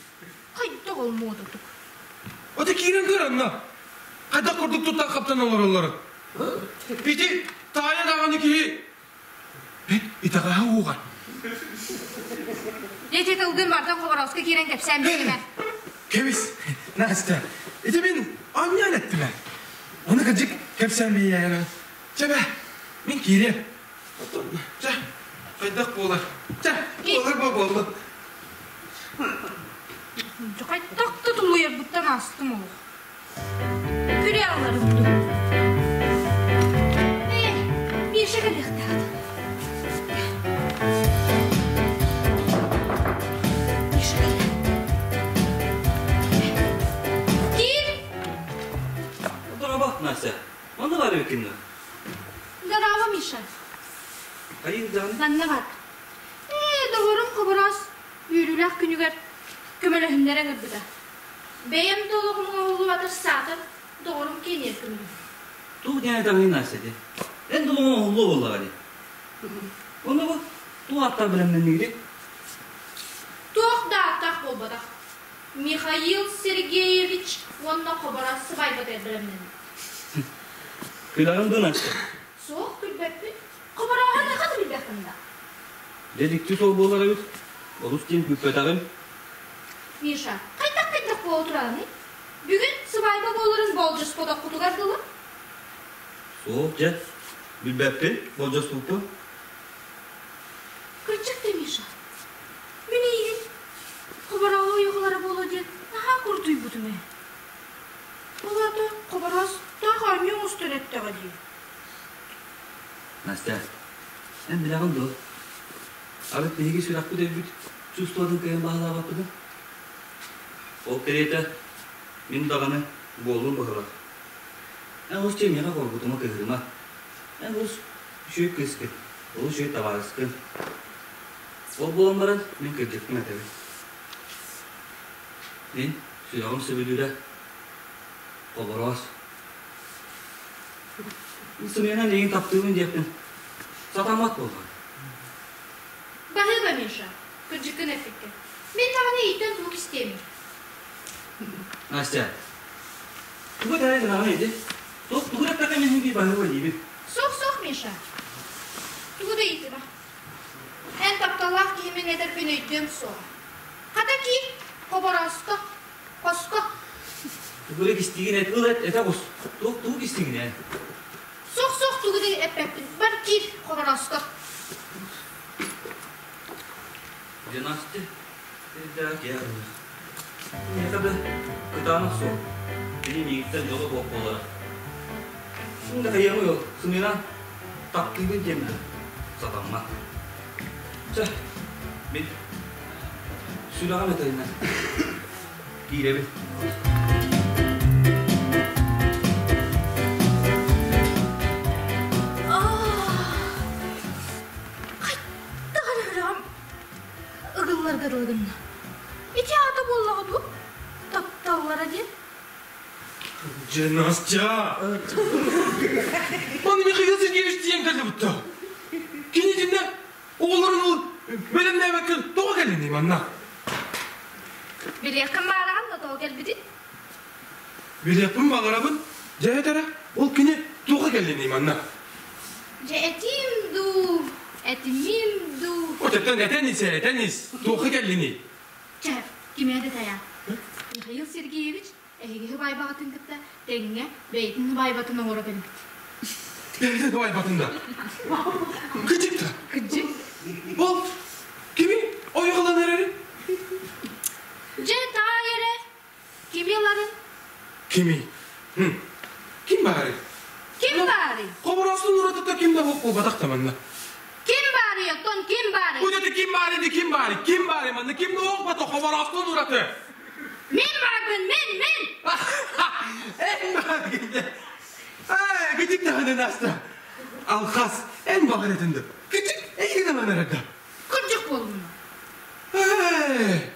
Speaker 5: Хайдах ол муодатык?
Speaker 3: Ото киирэн көр онно. Хайдах курдук туттан-хаптан олороллорун. Ити таайа даҕаны киһи бэт итэҕэһэ уоҕар.
Speaker 5: Ити тылгын бартан Хоборовска киирэн кэпсээн биэримэ.
Speaker 3: Кэбис, Настя, ити мин оонньоон эттим ээ. Ону кырдьык кэпсээн биэйэҕин. Чэ бэ, мин киириэм. Чэ, хайдах буолар? Чэ, буолар бо буоллун.
Speaker 5: Хайдах да тулуйарбыттан аастым олох. Күрэ аларым дуу. Ээ, Миша кэлиэхтээх. Миша кэллэ. Киир!
Speaker 7: Дорообо, Настя. Онно баар эбиккин дуо?
Speaker 5: Дорообо, Миша.
Speaker 7: Хайыы даҕаны?
Speaker 5: Манна бар. Ээ, доҕорум Хобороос үөрүүлээх күнүгэр көмөлөһүннэрэ ыҥырбыта. Бэйэм да олоҕум оҥоһуллубатар саатар доҕорум киэниэр көмөлөһөр.
Speaker 7: Туох диэн этэҕиний Настя дии? Эн да олоҕуҥ оҥоһуллуо буоллаҕа дии. Онно бу туох ааттаах бэлэмнэннигитий?
Speaker 5: Туох да ааттаах буолбатах. Михаил Сергеевич уонна Хобороос сыбайбатыгар бэлэмнэннэ.
Speaker 7: Күлэҕин дуу Настя?
Speaker 5: Суох, күлбэппин. Хоборооһун хас билбэххин да.
Speaker 7: Дьэ дьикти суол буолар эбит. Олус диэн күүппэтэҕим.
Speaker 5: Миша, хайдах-хайдах буола тураҕыный? Бүгүн сыбаайба буоларын болдьоспотоххутугар дылы?
Speaker 7: Суох, дьэ, билбэппин, болдьоспуппун.
Speaker 5: Кырдьык да, Миша, мин эйигин Хоборооһу ойоҕолоро буолуо диэн наһаа курдуйбутум ээ. Ол аата Хобороос таах оонньуу оҥостон эттэҕэ дии.
Speaker 7: Настя, эн билэҕин дуо? Арыт биһиги сүрэхпит өйбүт чувствотын кыайан баһылаабаппытын? Ол кэриэтэ мин даҕаны буоллум быһылаах. Эн олус дьэ миэхэ хоргутума кыһыыма. Эн олус үчүгэй кыыскын, олус үчүгэй табаарыскын. Ол буолан баран мин кырдьыкпын этэбин. Мин сүрэҕим сөбүлүүрэ Хобороос. Мин сымыйанан эйигин таптыыбын диэхпин сатаммат буоллаҕым.
Speaker 6: Миша, кырдьыккын эппиккин. Мин даҕаны ийтэн тугу кистиэмий?
Speaker 7: Настя, тугу этээри гынаҕын ити? Туох тугу эппэккэ мин биир баһыыба диибин.
Speaker 6: Суох, суох, Миша. Тугу да ыйытыма. Эн тапталлаах киһимин этэрбин өйдүөм суоҕа. Хата киир, хобороосто, хоско.
Speaker 7: Тугу да кистиигин эт, ыл эт, этэ оҕус. Туох тугу кистиигин эн?
Speaker 6: Суох, суох, тугу да эппэппин. Бар киир, хобороосто.
Speaker 7: Дьэ, Настя, ирдээх киһи аһынар. Миэхэ да кытаанах суох. Кини миигиттэн дьоло суох буолара. Син да хайыамый ол, сымыйанан таптыыбын диэн да сатаммат. Чэ, мин сүрэҕим этэринэн киирэбин.
Speaker 6: Хайдах эрэ сүрэҕим ыгылларга дылы гынна. Ити аата буоллаҕа дуу? Тапталлара диэн.
Speaker 3: Дьэ, Настя! Маны Михаил Сергеевич тиийэн кэллэ бутта. Кини итиннэ оҕолорун ол бэлэмнээбэккэ тоҕо кэллиний манна?
Speaker 6: Билиэххин баараҕын да тоҕо кэлбитин?
Speaker 3: Билиэхпин баҕарабын. Дьэ этэрэ, ол кини туохха кэллиний манна?
Speaker 6: Дьэ этиим дуу, этимиим дуу.
Speaker 3: Отеттан этэн ис, этэн ис. Туохха кэллиний?
Speaker 6: Чэ, кимэ да тайаан. Михаил Сергеевич эһиги һыбайбаҕытын кытта тэҥҥэ бэйэтин һыбайбатын оҥоро кэлбит.
Speaker 3: Бэйэтин һыбайбатын да? Кыдьык да?
Speaker 6: Кыдьык.
Speaker 3: Ол кими ойоҕолон эрэрин?
Speaker 6: Дьэ, таай эрэ, Кими ыларын?
Speaker 3: Кими? Ким баарый?
Speaker 6: Ким баарый?
Speaker 3: Хобороостун уратыта ким да буолбатах да манна.
Speaker 6: Ким баарый оттон ким баарый?
Speaker 3: Бу деді ким баарый ди ким баарый? Ким баарый манна ким да буолбатах хобороостун ураты.
Speaker 6: Мин баарбын, мин, мин!
Speaker 3: Эн бааргын Ай, кичик даҕаны Наста. Алхас, эн баҕар этинди. Кичик, эйигин ылан эрэрдэ.
Speaker 6: Кырдьык буоллун.
Speaker 3: Ээ,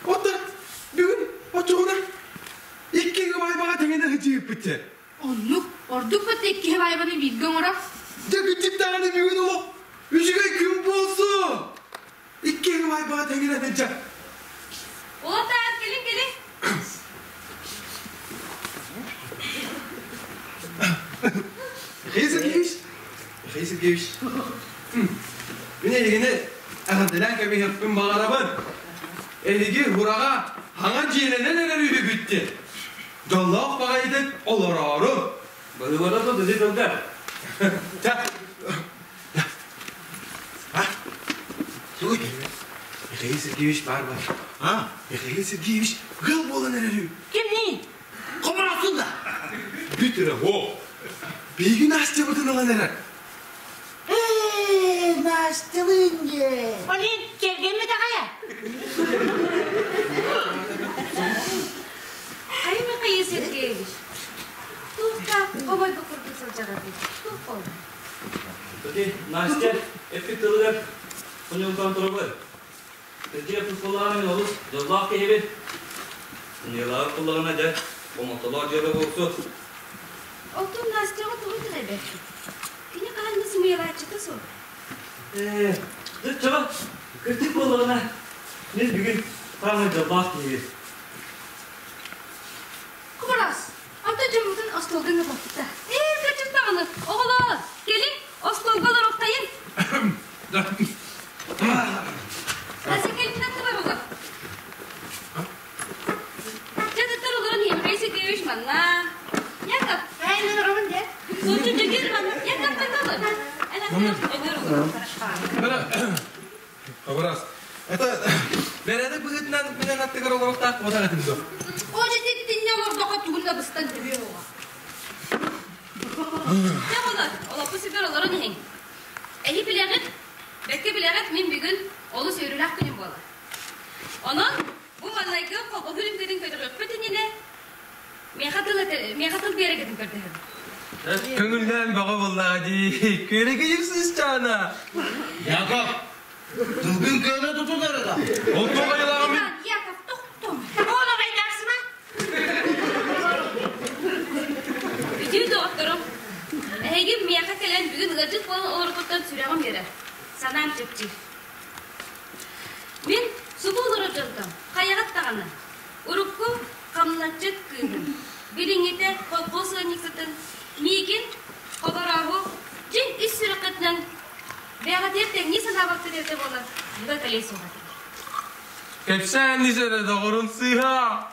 Speaker 3: оттон бүгүн оччоҕуна икки ыбайбаҕа тэҥинэ сылдьыыппыт
Speaker 6: Оннук, ордук бат икки ыбайбаны бииргэ оҥорор.
Speaker 3: Дьэ кырдьык даҕаны бүгүн олох үчүгэй күн буолсу. Икки ыбайбаҕа тэҥинэ сылдьар.
Speaker 6: Улатаар, кэлин кэлин.
Speaker 3: Михаил Сергеевич, Михаил Сергеевич, мин эһигини эҕэрдэлээн кэбиһиэхпин баҕарабын. Эһиги Һураҕа хаҥа дьиэлэнэн эрэр үһүгүт диэн. Дьоллоох баҕайытык олороору.
Speaker 7: Быһыылара да дыдый тылга.
Speaker 3: Чэ, А? Тугуй? Михаил Сергеевич баар бар. А? Михаил Сергеевич ыал буолан эрэр үһү.
Speaker 5: Кимниин?
Speaker 4: Хомураатын да.
Speaker 3: Бүт эрэ, о! Биһиги Настябытын ылан эрэр.
Speaker 4: Ээ, Настялыын дьэ.
Speaker 5: Олин, кэргэммит аҕайа.
Speaker 6: Хайа Михаил Сергеевич, туохха хобойго курдук сылдьаҕытый? Туох ол?
Speaker 7: Ити Настя эппит тылыгар хоньултан турабын. Кырдьык тускулаҕа мин олус дьоллоох киһибин. Ньыалаҕа куллаҕына дьэ, хомолтолоох дьыала буолсу.
Speaker 6: Оттон Настяҕа тугу итэҕэйбэккит? Кини хаһан да сымыйалааччыта суох.
Speaker 7: Ээ, чаҕа, кырдьык буоллаҕына, мин бүгүн хаамай дьоллоох киһибин.
Speaker 6: Кубарас, Онтон дьоммутун остуолга ыҥырбаппыттар. Ээ, кырдьык даҕаны, оҕолоор, кэлиҥ, остуолга олоруохтайын. Кэлиннэн тыбарылар. Дьэ, ыттар олорон Евгений Сергеевич манна. Яков.
Speaker 5: Эй, олоробун дьэ.
Speaker 6: Сучу дьөгүр манна. Яков манна Эн аттыгар олор.
Speaker 3: Хабырас. Это бэрээдэк быһыытынан минэн аттыгар олоруохтаах буотах этим дуо?
Speaker 6: О, дьэ, итиннэ олордоххо тугун да быстан төбүө оҕо. Дьэ, оҕолор, олоппу сиргэр олорон иһиҥ. Эһи билэҕит, бэккэ билэҕит, мин бүгүн олус үөрүүлээх күнүм буолар. Онон бу маҥнайгы холбоһуу үҥкүүтүн көтөҕүөхпүт иннинэ миэхэ тыл миэхэ тыл биэрэгитин көрдөһөбүн.
Speaker 3: Көҥүллээн бөҕө буоллаҕа дии. Күөрэгийим сыысчаана.
Speaker 4: Яков, тылгын кыана тутун эрэ да.
Speaker 3: Ол туох айылааҕа мин?
Speaker 6: Яков, тохтом.
Speaker 5: Ону айдаарсыма.
Speaker 6: Үтүө доҕотторум, эһиги миэхэ кэлэн бүгүн ыалдьыт буолан олорбуттан сүрэҕим үөрэр, санаам чэпчиир. дьонтон хайаҕыт даҕаны урукку хамначчыт кыыһым, билиҥҥитэ колхоз ыанньыксытын миигин Хоборооһу дьиҥ ис сүрэххитинэн бэйэҕитигэр тэҥнии санаабаккыт эбитэ буоллар, бука кэлиэ суох этим.
Speaker 3: Кэпсээн ис эрэ доҕорун сыыһа.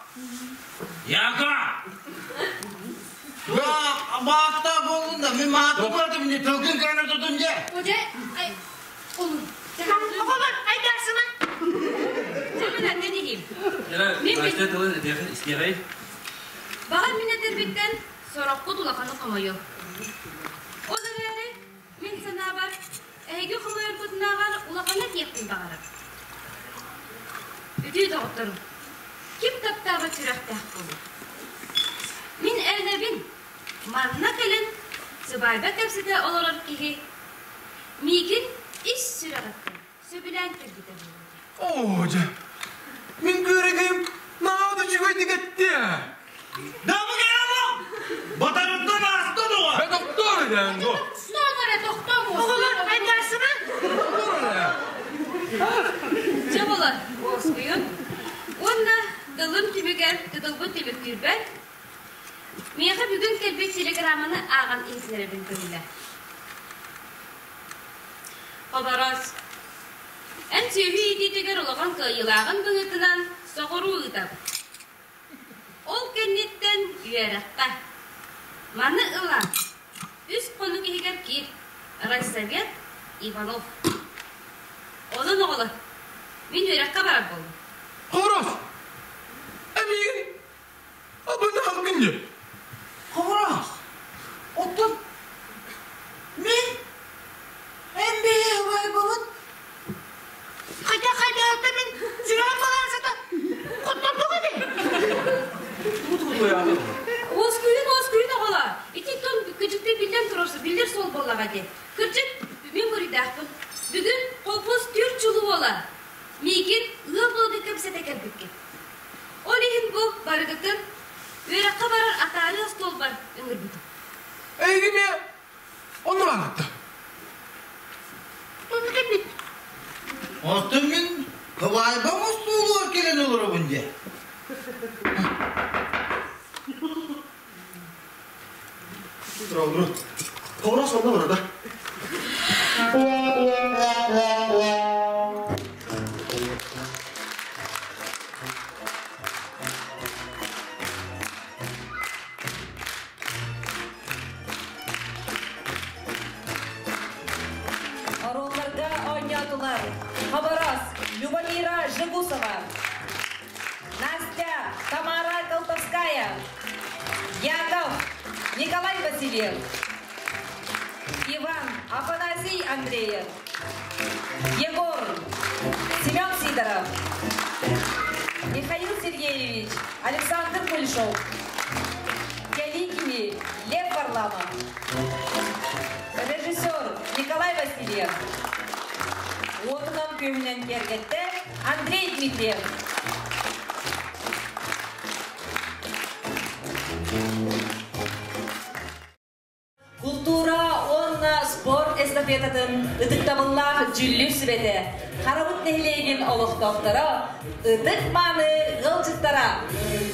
Speaker 4: Яка! Баахта буоллун да, мин мааты бардым, не тылгын кана тутун дьэ.
Speaker 6: Дьэ, ай, олун.
Speaker 5: Оҕолор, айдаарсыма.
Speaker 6: Дьэ, мин аннан иһиим.
Speaker 7: Дьэ, Настя тылын этиэхин истиэҕэй.
Speaker 6: Баҕар мин этэрбиттэн сороххут улаханы хомойуо. Ол эрээри, мин санаабар, эһиги хомойоргутунааҕар улаханы этиэхпин баҕарар. Үтүө доҕотторум, ким таптаабат сүрэхтээх буолуо? Мин эрэнэбин, манна кэлэн сыбаайба кэпсэтэ олорор киһи миигин ис сүрэҕиттэн сөбүлээн кэлбитэ буолуо.
Speaker 3: Оо, дьэ, мин күөрэгим наһаа да үчүгэйдик эттиэ.
Speaker 4: Дамыгайалам! Батарыттан ааста доҕор!
Speaker 3: Бэ тохтоор эрэ, бу.
Speaker 6: Тохтоом эрэ, тохтоом.
Speaker 5: Оҕолор, айдаарсыма.
Speaker 3: Тохтоор эрэ.
Speaker 6: Дьэ буолар, уоскуйун. Уонна тылым түмүгэр тытылбыт түмүктүүрбэр миэхэ бүгүн кэлбит телеграмманы ааҕан иһитинэрэбин көҥүлэ. Хобороос, эн сүөһү иитиитигэр улахан кыайыылааҕын быһыытынан соҕуруу ыытабыт. Ол кэнниттэн үөрэххэ. Маны ыла үс хонук иһигэр киир, райсовет Иванов. Онон оҕолор, мин үөрэххэ барар буоллум.
Speaker 3: Хобороос! Эмиигин абына халгын дьэ.
Speaker 4: Хобороос! Оттон мин эн биһи убайбабыт
Speaker 5: Хайда хайда мин сүрэҕим балаансата хоттордук эти.
Speaker 6: Уоскуйун, уоскуйун оҕолор. Ити тон кыдьыкты биллэн турарсы, биллэр суол буоллаҕа дии. Кырдьык, мин буруйдаахпын. Бүгүн колхоз түөрт чулуу уола миигин ыал буолга кэпсэтэ кэлбиккит. Ол иһин бу барыгытын үөрэххэ барар атаарыы остуолбар ыҥырбытым.
Speaker 3: Эйигин эмиэ оннук аатта.
Speaker 5: Оннук эбит.
Speaker 4: Оттон мин кыбаайбам остуолугар кэлэн олоробун дьэ.
Speaker 2: Тура, Хобороос онно олорор да?
Speaker 1: Оруолларга оонньоотулар Хабарас, Любомира Жегусова, Настя, Тамара Колтовская, Яков, Николай Васильев, Иван, Афанасий Андреев, Егор, Семен Сидоров, Михаил Сергеевич, Александр Кулешов, Кэлии Лев Варламов, режиссер Николай Васильев, уотунан күөһүнэн киэргэттэ Андрей Дмитриев. Култуура уонна спорт эстафетатын ытыктабыллаах дьүүллүүр сүбэтэ, Харабыт нэһилиэгин олохтоохторо, ытык-мааны ыалдьыттара!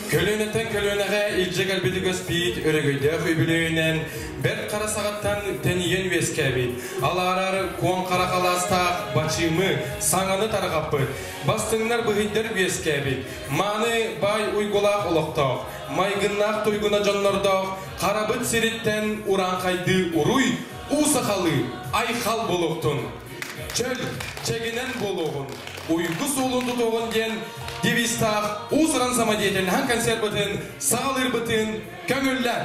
Speaker 3: Көлүөнэттэн көлүөнэҕэ илдьэ кэлбит үгэспит өрөгөйдөөх үбүлүөйүнэн Бэрт Хара саҕаттан тэнийэн үөскээбит, алаарар куоҥ хара халаастаах бачыымы, саҥаны тарҕаппыт, бастыҥнар быһыйдар үөскээбит, мааны баай уйгулаах олохтоох, майгыннаах туйгуна дьоннордоох Харабыт сириттэн урааҥхайдыы уруй, уу сахалыы айхал буолуохтун! Чөл, чэгинэн буолуоҕун, уйгу суолун тутуоҕун диэн девизтаах уус-уран самодеятельнаһан концерпытын саҕалыырбытын көҥүллэ!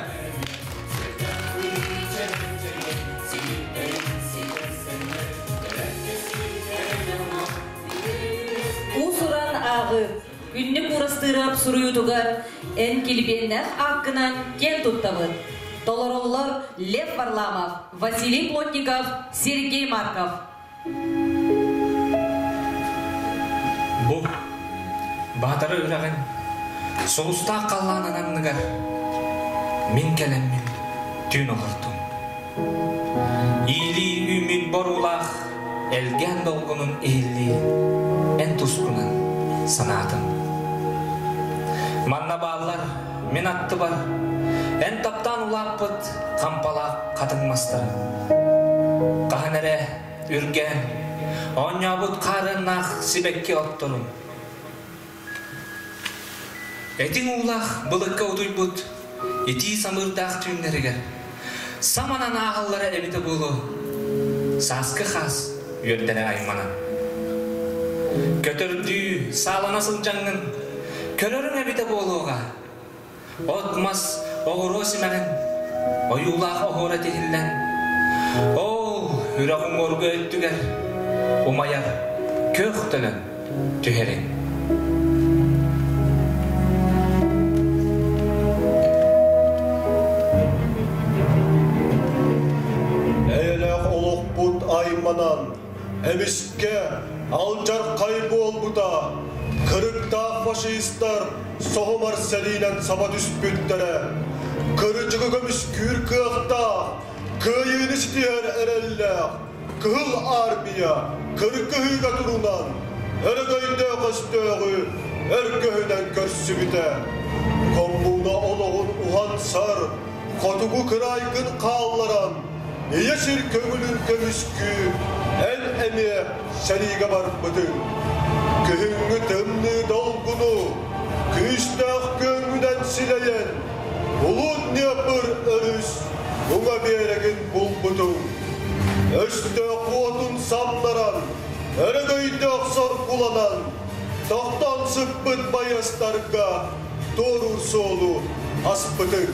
Speaker 1: Уус-уран ааҕыы Күннүк Уурастыырап суруйуутугар эн килбиэннээх ааккынан киэн туттабыт. Толороллор Лев Варламов, Василий Плотников, Сергей Марков.
Speaker 9: Бу Баатара үрэҕин сулустаах халлаанын анныгар мин кэлэммин түүн олордум. Иилии үүммүт боруулаах элгээн долгунун иһиллии эн тускунан. санаатым. Манна бааллар мин аттыбар эн таптаан улааппыт хампалаах хатыҥ мастары. Хаһан эрэ үргээн, оонньообут хаарыаннаах сибэкки отторун. Этиҥ уулаах былыкка утуйбут итии самыырдаах түүннэригэр саманан ааһаллара эбитэ буолуо, сааскы хаас үөрдэрэ айманан. Көтөрдүү саалана сылдьаҥҥын көрөрүҥ эбитэ буолуоҕа, от-мас оҕуруо симэҕин ойуулаах оһуора тиһиллэн, ол үрэх уҥуоргу өттүгэр умайар күөх төлөн түһэрин.
Speaker 2: Эйэлээх олохпут айманан, эмискэ алдьархай буолбута. Кырыктаах фашистар соһумар сэриинэн саба түспүттэрэ. Кырдьыгы көмүскүүр кыахтаах, кыайыыны ситиһэр эрэллээх Кыһыл Армия кыргыһыыга турунан, өрөгөйдөөх өстөөҕү өргөһүнэн көрсүбүтэ. Коммуна олоҕун уһансар, хотугу кыраайгын хаалларан, ийэ сир көҥүлүн көмүскүү эн эмиэ сэриигэ барбытыҥ. Күһүҥҥү тымныы долгуну күүстээх күөҥҥүнэн силэйэн, Улуу Днепр өрүс уҥа биэрэгин булбутуҥ. Өстөөх уотун самнаран, өрөгөйдөөх соргуланан, тохтоон сыппыт байыастарга туоруур суолу аспытыҥ.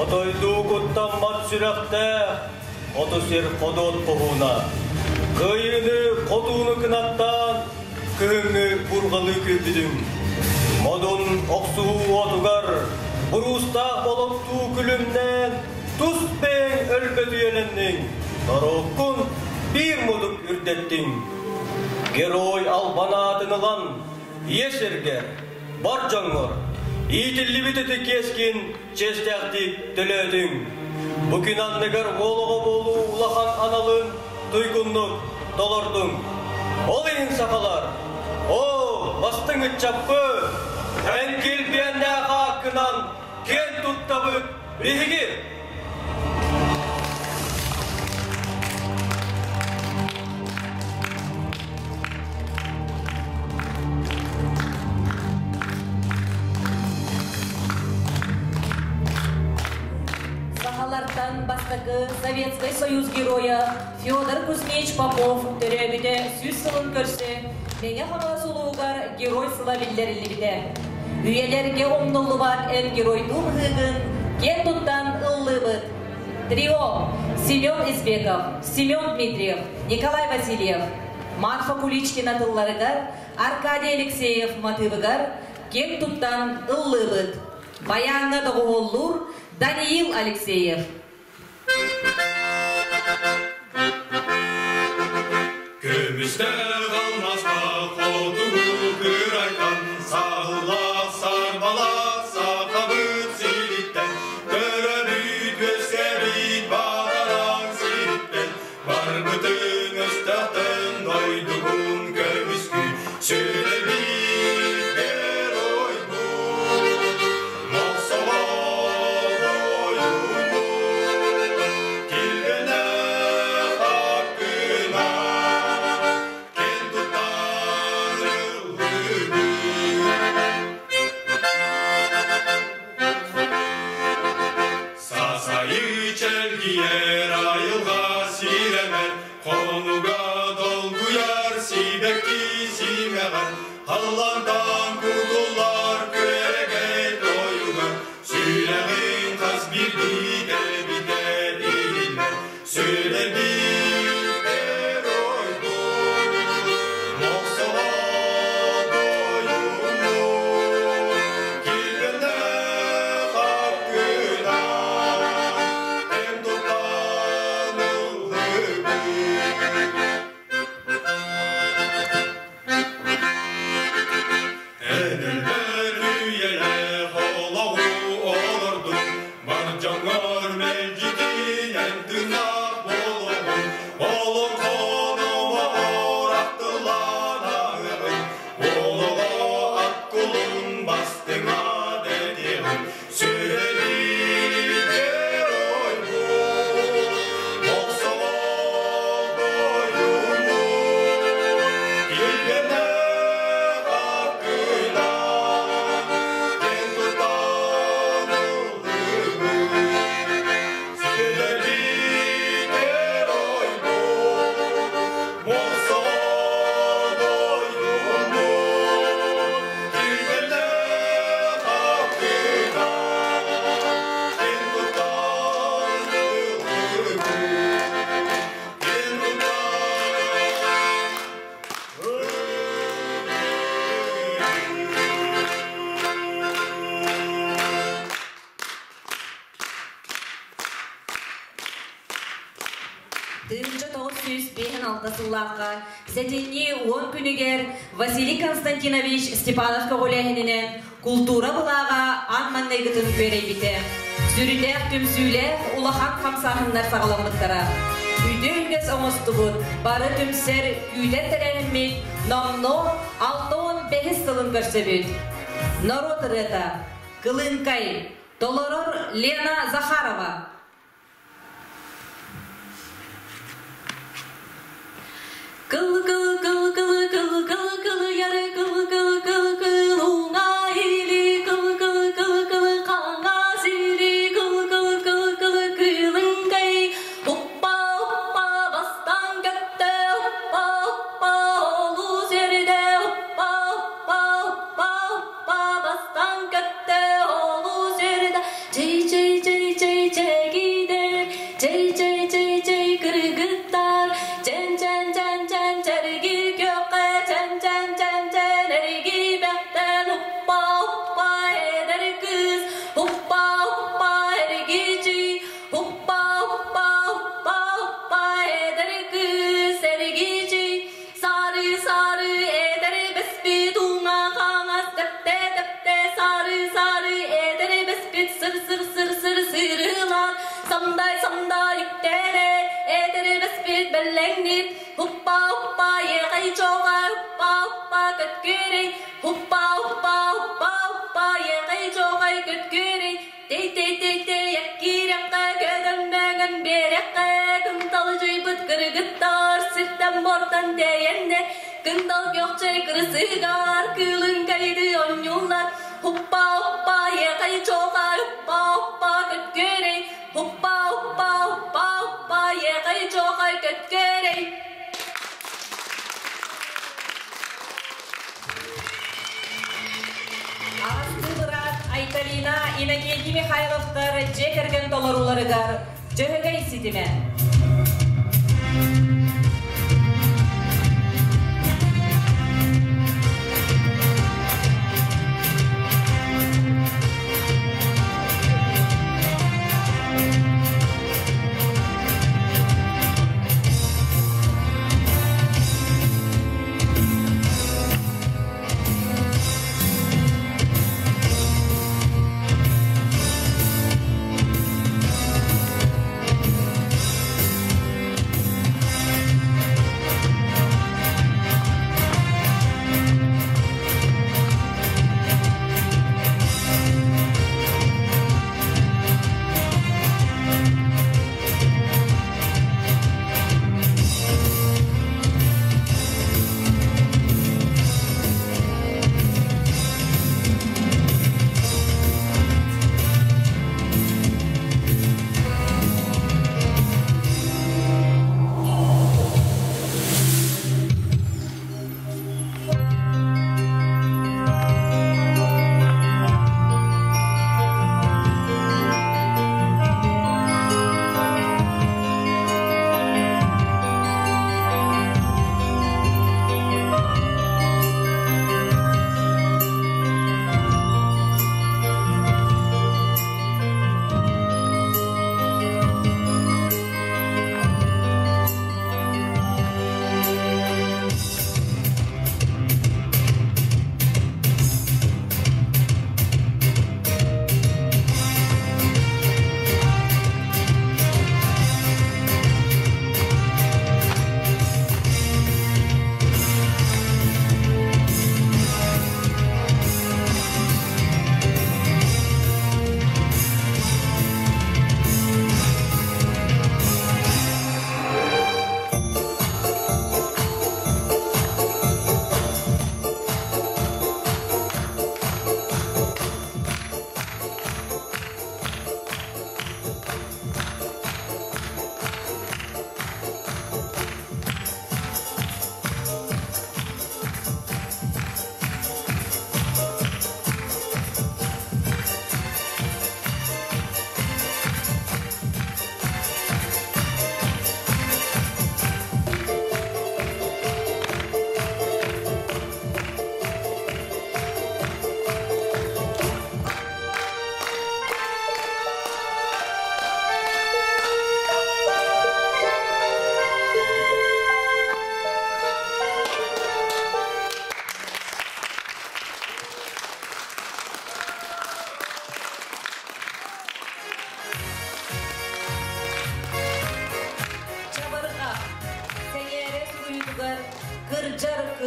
Speaker 7: Отойдуу куттаммат сүрэхтээх, хоту сир ходуот хоһууна. Кыайыыны хотууну кынаттаан, кыһыҥҥы бурҕалыы күүрбүтүҥ. Модун охсуһуу уотугар, буруустаах болоттуу күлүмнээн, тус бэйэҥ өлбөтүйэлэнниҥ, норуоккун биир мудук үрдэттиҥ. Герой албан аатын ылан, ийэ сиргэр, бар дьоҥҥор, иитиллибит ытык иэскин чиэстээхтик төлөөтүҥ. Бу күн анныгар уол оҕо буолуу улахан аналын туйгуннук толордуҥ. Ол иһин сахалар, оо, бастыҥ ыччаппыт, эн килбиэннээх ааккынан киэн туттабыт биһиги!
Speaker 1: Сахалартан бастакы Советскай Союз геройа Федор Кузьмич Попов төрөөбүтэ 100 сылын көрсө Мэҥэ Хаҥалас улууһугар Герой сыла биллэриллибитэ. Үйэлэргэ умнуллубат эн геройдуу быһыыгын киэн туттан ыллыыбыт. Трио Семен Избеков, Семен Дмитриев, Николай Васильев, Марфа Куличкина тылларыгар, Аркадий Алексеев матыыбыгар киэн туттан ыллыыбыт. Баяҥҥа доҕуһуоллуур Даниил Алексеев.
Speaker 10: Көмүстээх алмаастаах хотугу кырайтан саһыллаах сарбалаах сахабыт сириттэн төрөбүт үөскээбит баҕаран сириттэн барбытын өстөөхтөн дойдугун көмүскүү сүрэбит геройбут мохсоҕол ойууммут килбэнэх аккына.
Speaker 1: 956 сыллаахха сэтинньи уон күнүгэр Василий Константинович Степанов көҕүлээһининэн култуура былааҕа аан маҥнайгытын күөрэйбитэ. Сүрүннээх түмсүүлээх улахан хамсааһыннар саҕаламмыттара. Үтүө үгэс оҥостубут, бары түмсэр күүтэр тэрээһиммит номнуо 65 сылын көрсөбүт. Норуот ырыата Кылыҥкай толорор Лена Захарова. Кыл кыл кыл кыл кыл кыл кылыйары кыл кыл кыл кыл уҥа или кыл кыл кыл кыл хаҥас или кыл кыл кыл кыл кылыҥкай уппа уппа бастан көттө уппа уппа олус эрдэ уппа уппа уппа уппа бастан көттө олус эрдэ чэй чэй чэй чэй чэгидэр чэй чэй чэй чэй кыргыттар чэн чэн чэн чэн чэрги күөххэ чэн чэн чэн чэн эриги бэхтэн уппа уппа эдэр кыыс уппа уппа эргичи уппа уппа уппа уппа эдэр кыыс эргичи Сары сары эдэр бэспит уҥа хаҥас тэптэ тэптэ сары сары эдэр бэспит сыр сыр сыр сыр сырылаан самдай самдай үктэнэ эдэр бэспит бэллэҥнит уппа уппа еҕай чоҕай уппа уппа көткүрэй уппа уппа уппа уппа еҕай чоҕай көткүрэй Тей-тей-тей-тей, эккиирэххэ, көтөммөҥөн биэрэххэ, кынталдьыйбыт кыргыттар сиртэн бортан тэйэннэр, кындал көхчэй кырысыгар кыылын кайды онньууллар, һуппа-һуппа еҕай чоҕай, һуппа-һуппа көткөрей, һуппа-һуппа, һуппа-һуппа еҕай чоҕай көткөрей. Аҕастыы быраат Айталина Иннокентий Михайловтар дьиэ кэргэн толорууларыгар Дьөһөгөй ситимэ.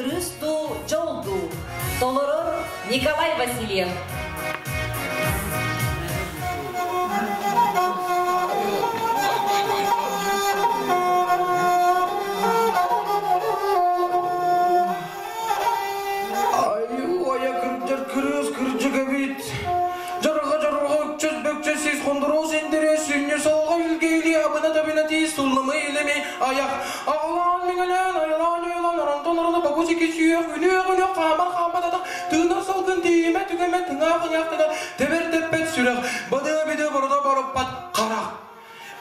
Speaker 1: Кырыыс дуу, дьол дуу? Толорор Николай Васильев.
Speaker 11: Айуу, айа кырдьар кырыыс кырдьык эбит. Дьарҕа дьарҕа үкчэс бөкчөс сис хондуруос интэриэс сүнньү солҕо илгиили абына табына тиис сулламай илэмэй айах аҕалаан миҥэлээн айалаан ойолоон оронтон орону бобус ики сүөх үнүөх үнүөх хаамар хааммат атах тыынар салгын тиийимэ түгэмэ тыҥаах ыҥаахтана тэбэр тэппэт сүрэх бадыа бидэ бородо бороппат харах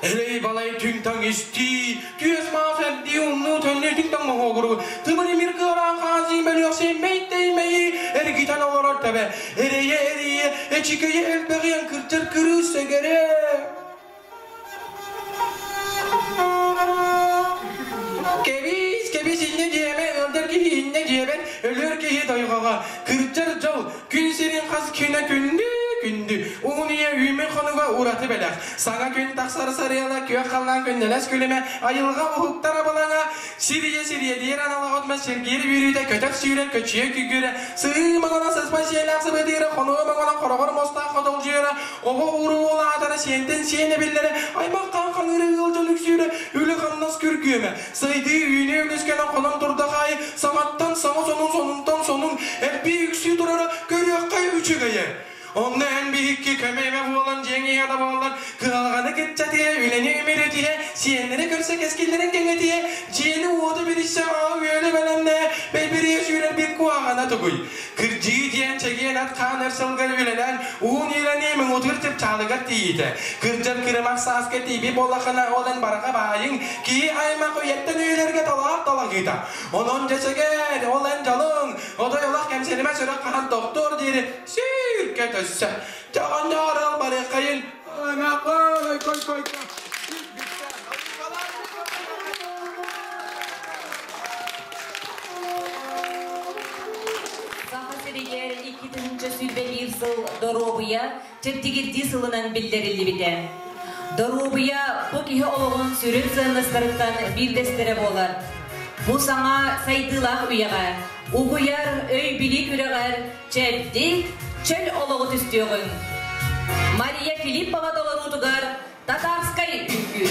Speaker 11: Элэй-балай түҥ-таҥ истии, түөс-маас эрдии умнуу төннүү түҥ-таҥ моһуогуруу, тымыр-имир кыараан хаазыы мөлүөхсэй мэйтэй-мэйи эргитэн олорор тэбэ, эрэйэ-эрийэ, эчикэйэ элбэҕиэн кырдьар кырыыс сэгэрэ. Кэбиис, кэбис инньэ диэмэ, ыалдьар киһи инньэ диэбэт, өлөр киһи дойҕоҕо, кырдьар дьол, күн сирин хас күнэ күндү, күндү, уһун үйэ үүммүт хонуга ураты бэлэх. Саҥа күн тахсар сарыала, күөх халлаан күннэлэс күлүмэ, айылҕа уһуктар абылаҥа, сирийэ сириэдийэр анала отма сиргиир үөрүүтэ, көтөх сүүрэр көччүйэ күйгүөрэ, сыы моҥоно сыспай сиэлээх сыбыдыыра, хонуу моҥоно хороҕор мостаах хотолдьуйара, оҕо уруу улаатара, сиэнтэн сиэн эбиллэрэ, аймах хаан хаҥыыры ыал дьон үксүүрэ, үлэ-хамнас күргүөмэ, сайдыы үүнүү үлүскэнэ хонон турдах аайы саҥаттан саҥа сонун сонунтан сонун элбии үксүү турара көрүөххэ үчүгэйэ. Онно эн биһикки көмө-имэ буолан дьиэҥ иһэ да буоллар, кыһалҕаны кыччатыа, үлэни үмүрүтүһэ, сиэннэри көрсө кэскиллэрин кэҥэтиэ, дьиэни-уоту билиссе аһы-үөлү бэлэмнээ, бэйбириэ сүүрэр бик куһаҕана тугуй? Кырдьыы диэн чэгиэн ат хаан өр сылга үлэлээн, уун иилэнии муҥутуур чыпчаалыгар тиийиитэ. Кырдьар кырымах сааска тиийбит буоллаххына, ол эн барҕа баайыҥ, киһи аймах үйэттэн үйэлэргэ талаах талаһыыта. Онон дьэ сэгээр, ол эн дьолуҥ, отой олох кэмсэнимэ сүрэх хаһан тохтуор диэри сүүркэ төссө. Дьоҕонньоорол барыаххайын. Кой, кой, кой, кой.
Speaker 1: Саха сиригэр 2021 сыл доруобуйа чэбдигирдии сылынан биллэриллибитэ. Доруобуйа бу киһи олоҕун сүрүн сыаннастарыттан биирдэстэрэ буолар. Бу саҥа сайдыылаах үйэҕэ угуйар өй-билии күрэҕэр чэбдик, чөл олоҕу түстүөҕүҥ. Мария Филиппова толоруутугар Татарскай үҥкүү.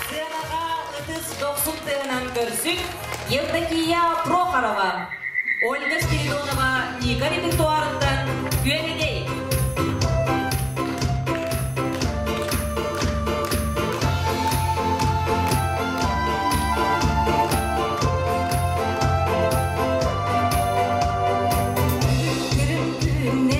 Speaker 1: Сыанаҕа ытыс дохсун тыаһынан көрсүҥ Евдокия Прохорова, Ольга Спиридонова Ника репертуарыттан Күөрэгэй.
Speaker 12: Күрүм күннэр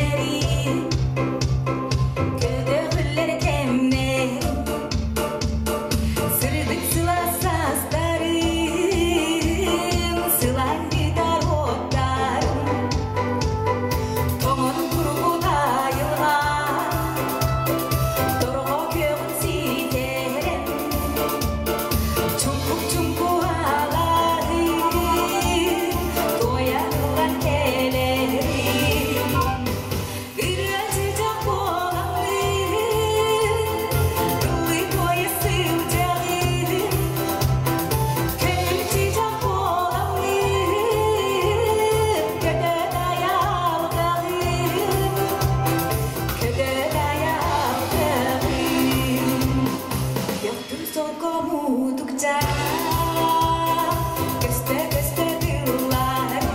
Speaker 1: Көстө-көстө тыллары,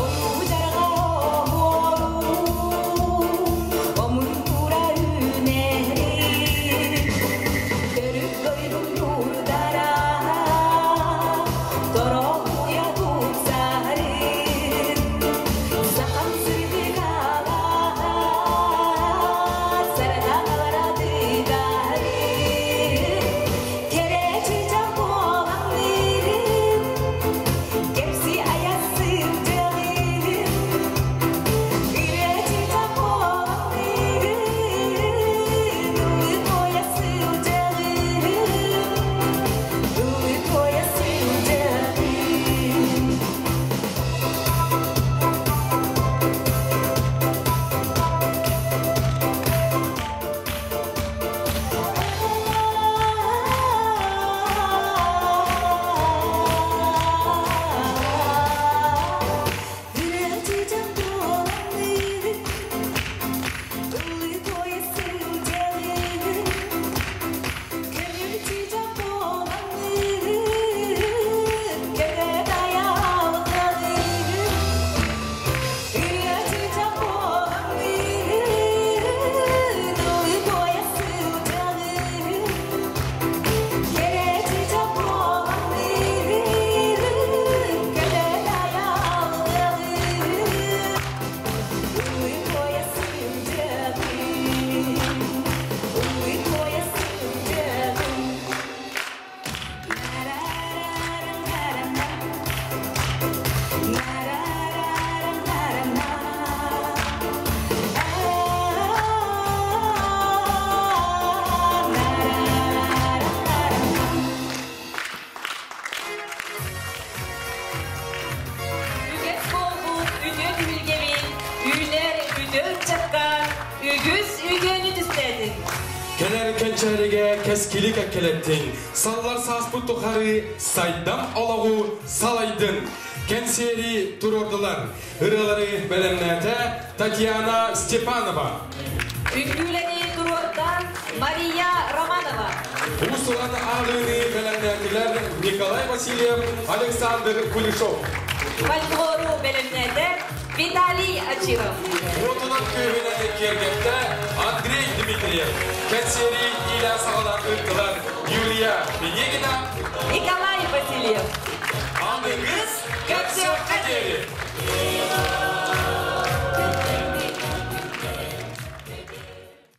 Speaker 1: Ойуу-дьарҕа оһуорун, Омун-тура үүнэрин, Төрүт дойдум нуурдара, Торохуйа тупсарын, Сахам сырдык алаһа, Сардаҥалара тыгарын, Кэрэ чыычаах буолаҥныырын, Кэпси айас сылдьалыырын, Ырыа чыычаах буолаҥныырын, Ыллыы туойа сылдьалыырын, Ыллыы туойа сылдьалыырын. Ырыа буолаҥныырын, Ыллыы туойа сылдьалыырын, Көҥүл чыычаах буолаҥныырын, Көтө тайаалалыырын, Ырыа чыычаах буолаҥныырын, Ыллыы туойа сылдьалыырын, Кэрэ чыычаах буолаҥныырын, Көтө тайаалалыырын, Ыллыы туойа сылдьалыырын, Ыллыы туойа сылдьалыырын. Үгэс буолбут үтүө түһүлгэбит үүнэр үтүө ыччакка үгүс үтүөнү түстээтин.
Speaker 11: Кэлэр кэнчээригэ кэскили кэккэлэттин, саллар сааспыт тухары сайдам олоҕу салайдын. Кэнсиэри туруордулар. Ырыалары бэлэмнээтэ Татьяна Степанова.
Speaker 1: Үҥкүүлэни туруорда Мария Романова.
Speaker 11: Уус-уран ааҕыыны бэлэмнээтилэр Николай Васильев, Александр Кулешов.
Speaker 1: Фольклору бэлэмнээтэ Виталий Очиров.
Speaker 11: Уотунан күөһүнэн киэргэттэ Андрей Дмитриев. Кэнсиэри иилээн саҕалаан ыыттылар Юлия Пинегина,
Speaker 1: Николай Васильев.
Speaker 11: Аныгыс көрсүөххэ диэри!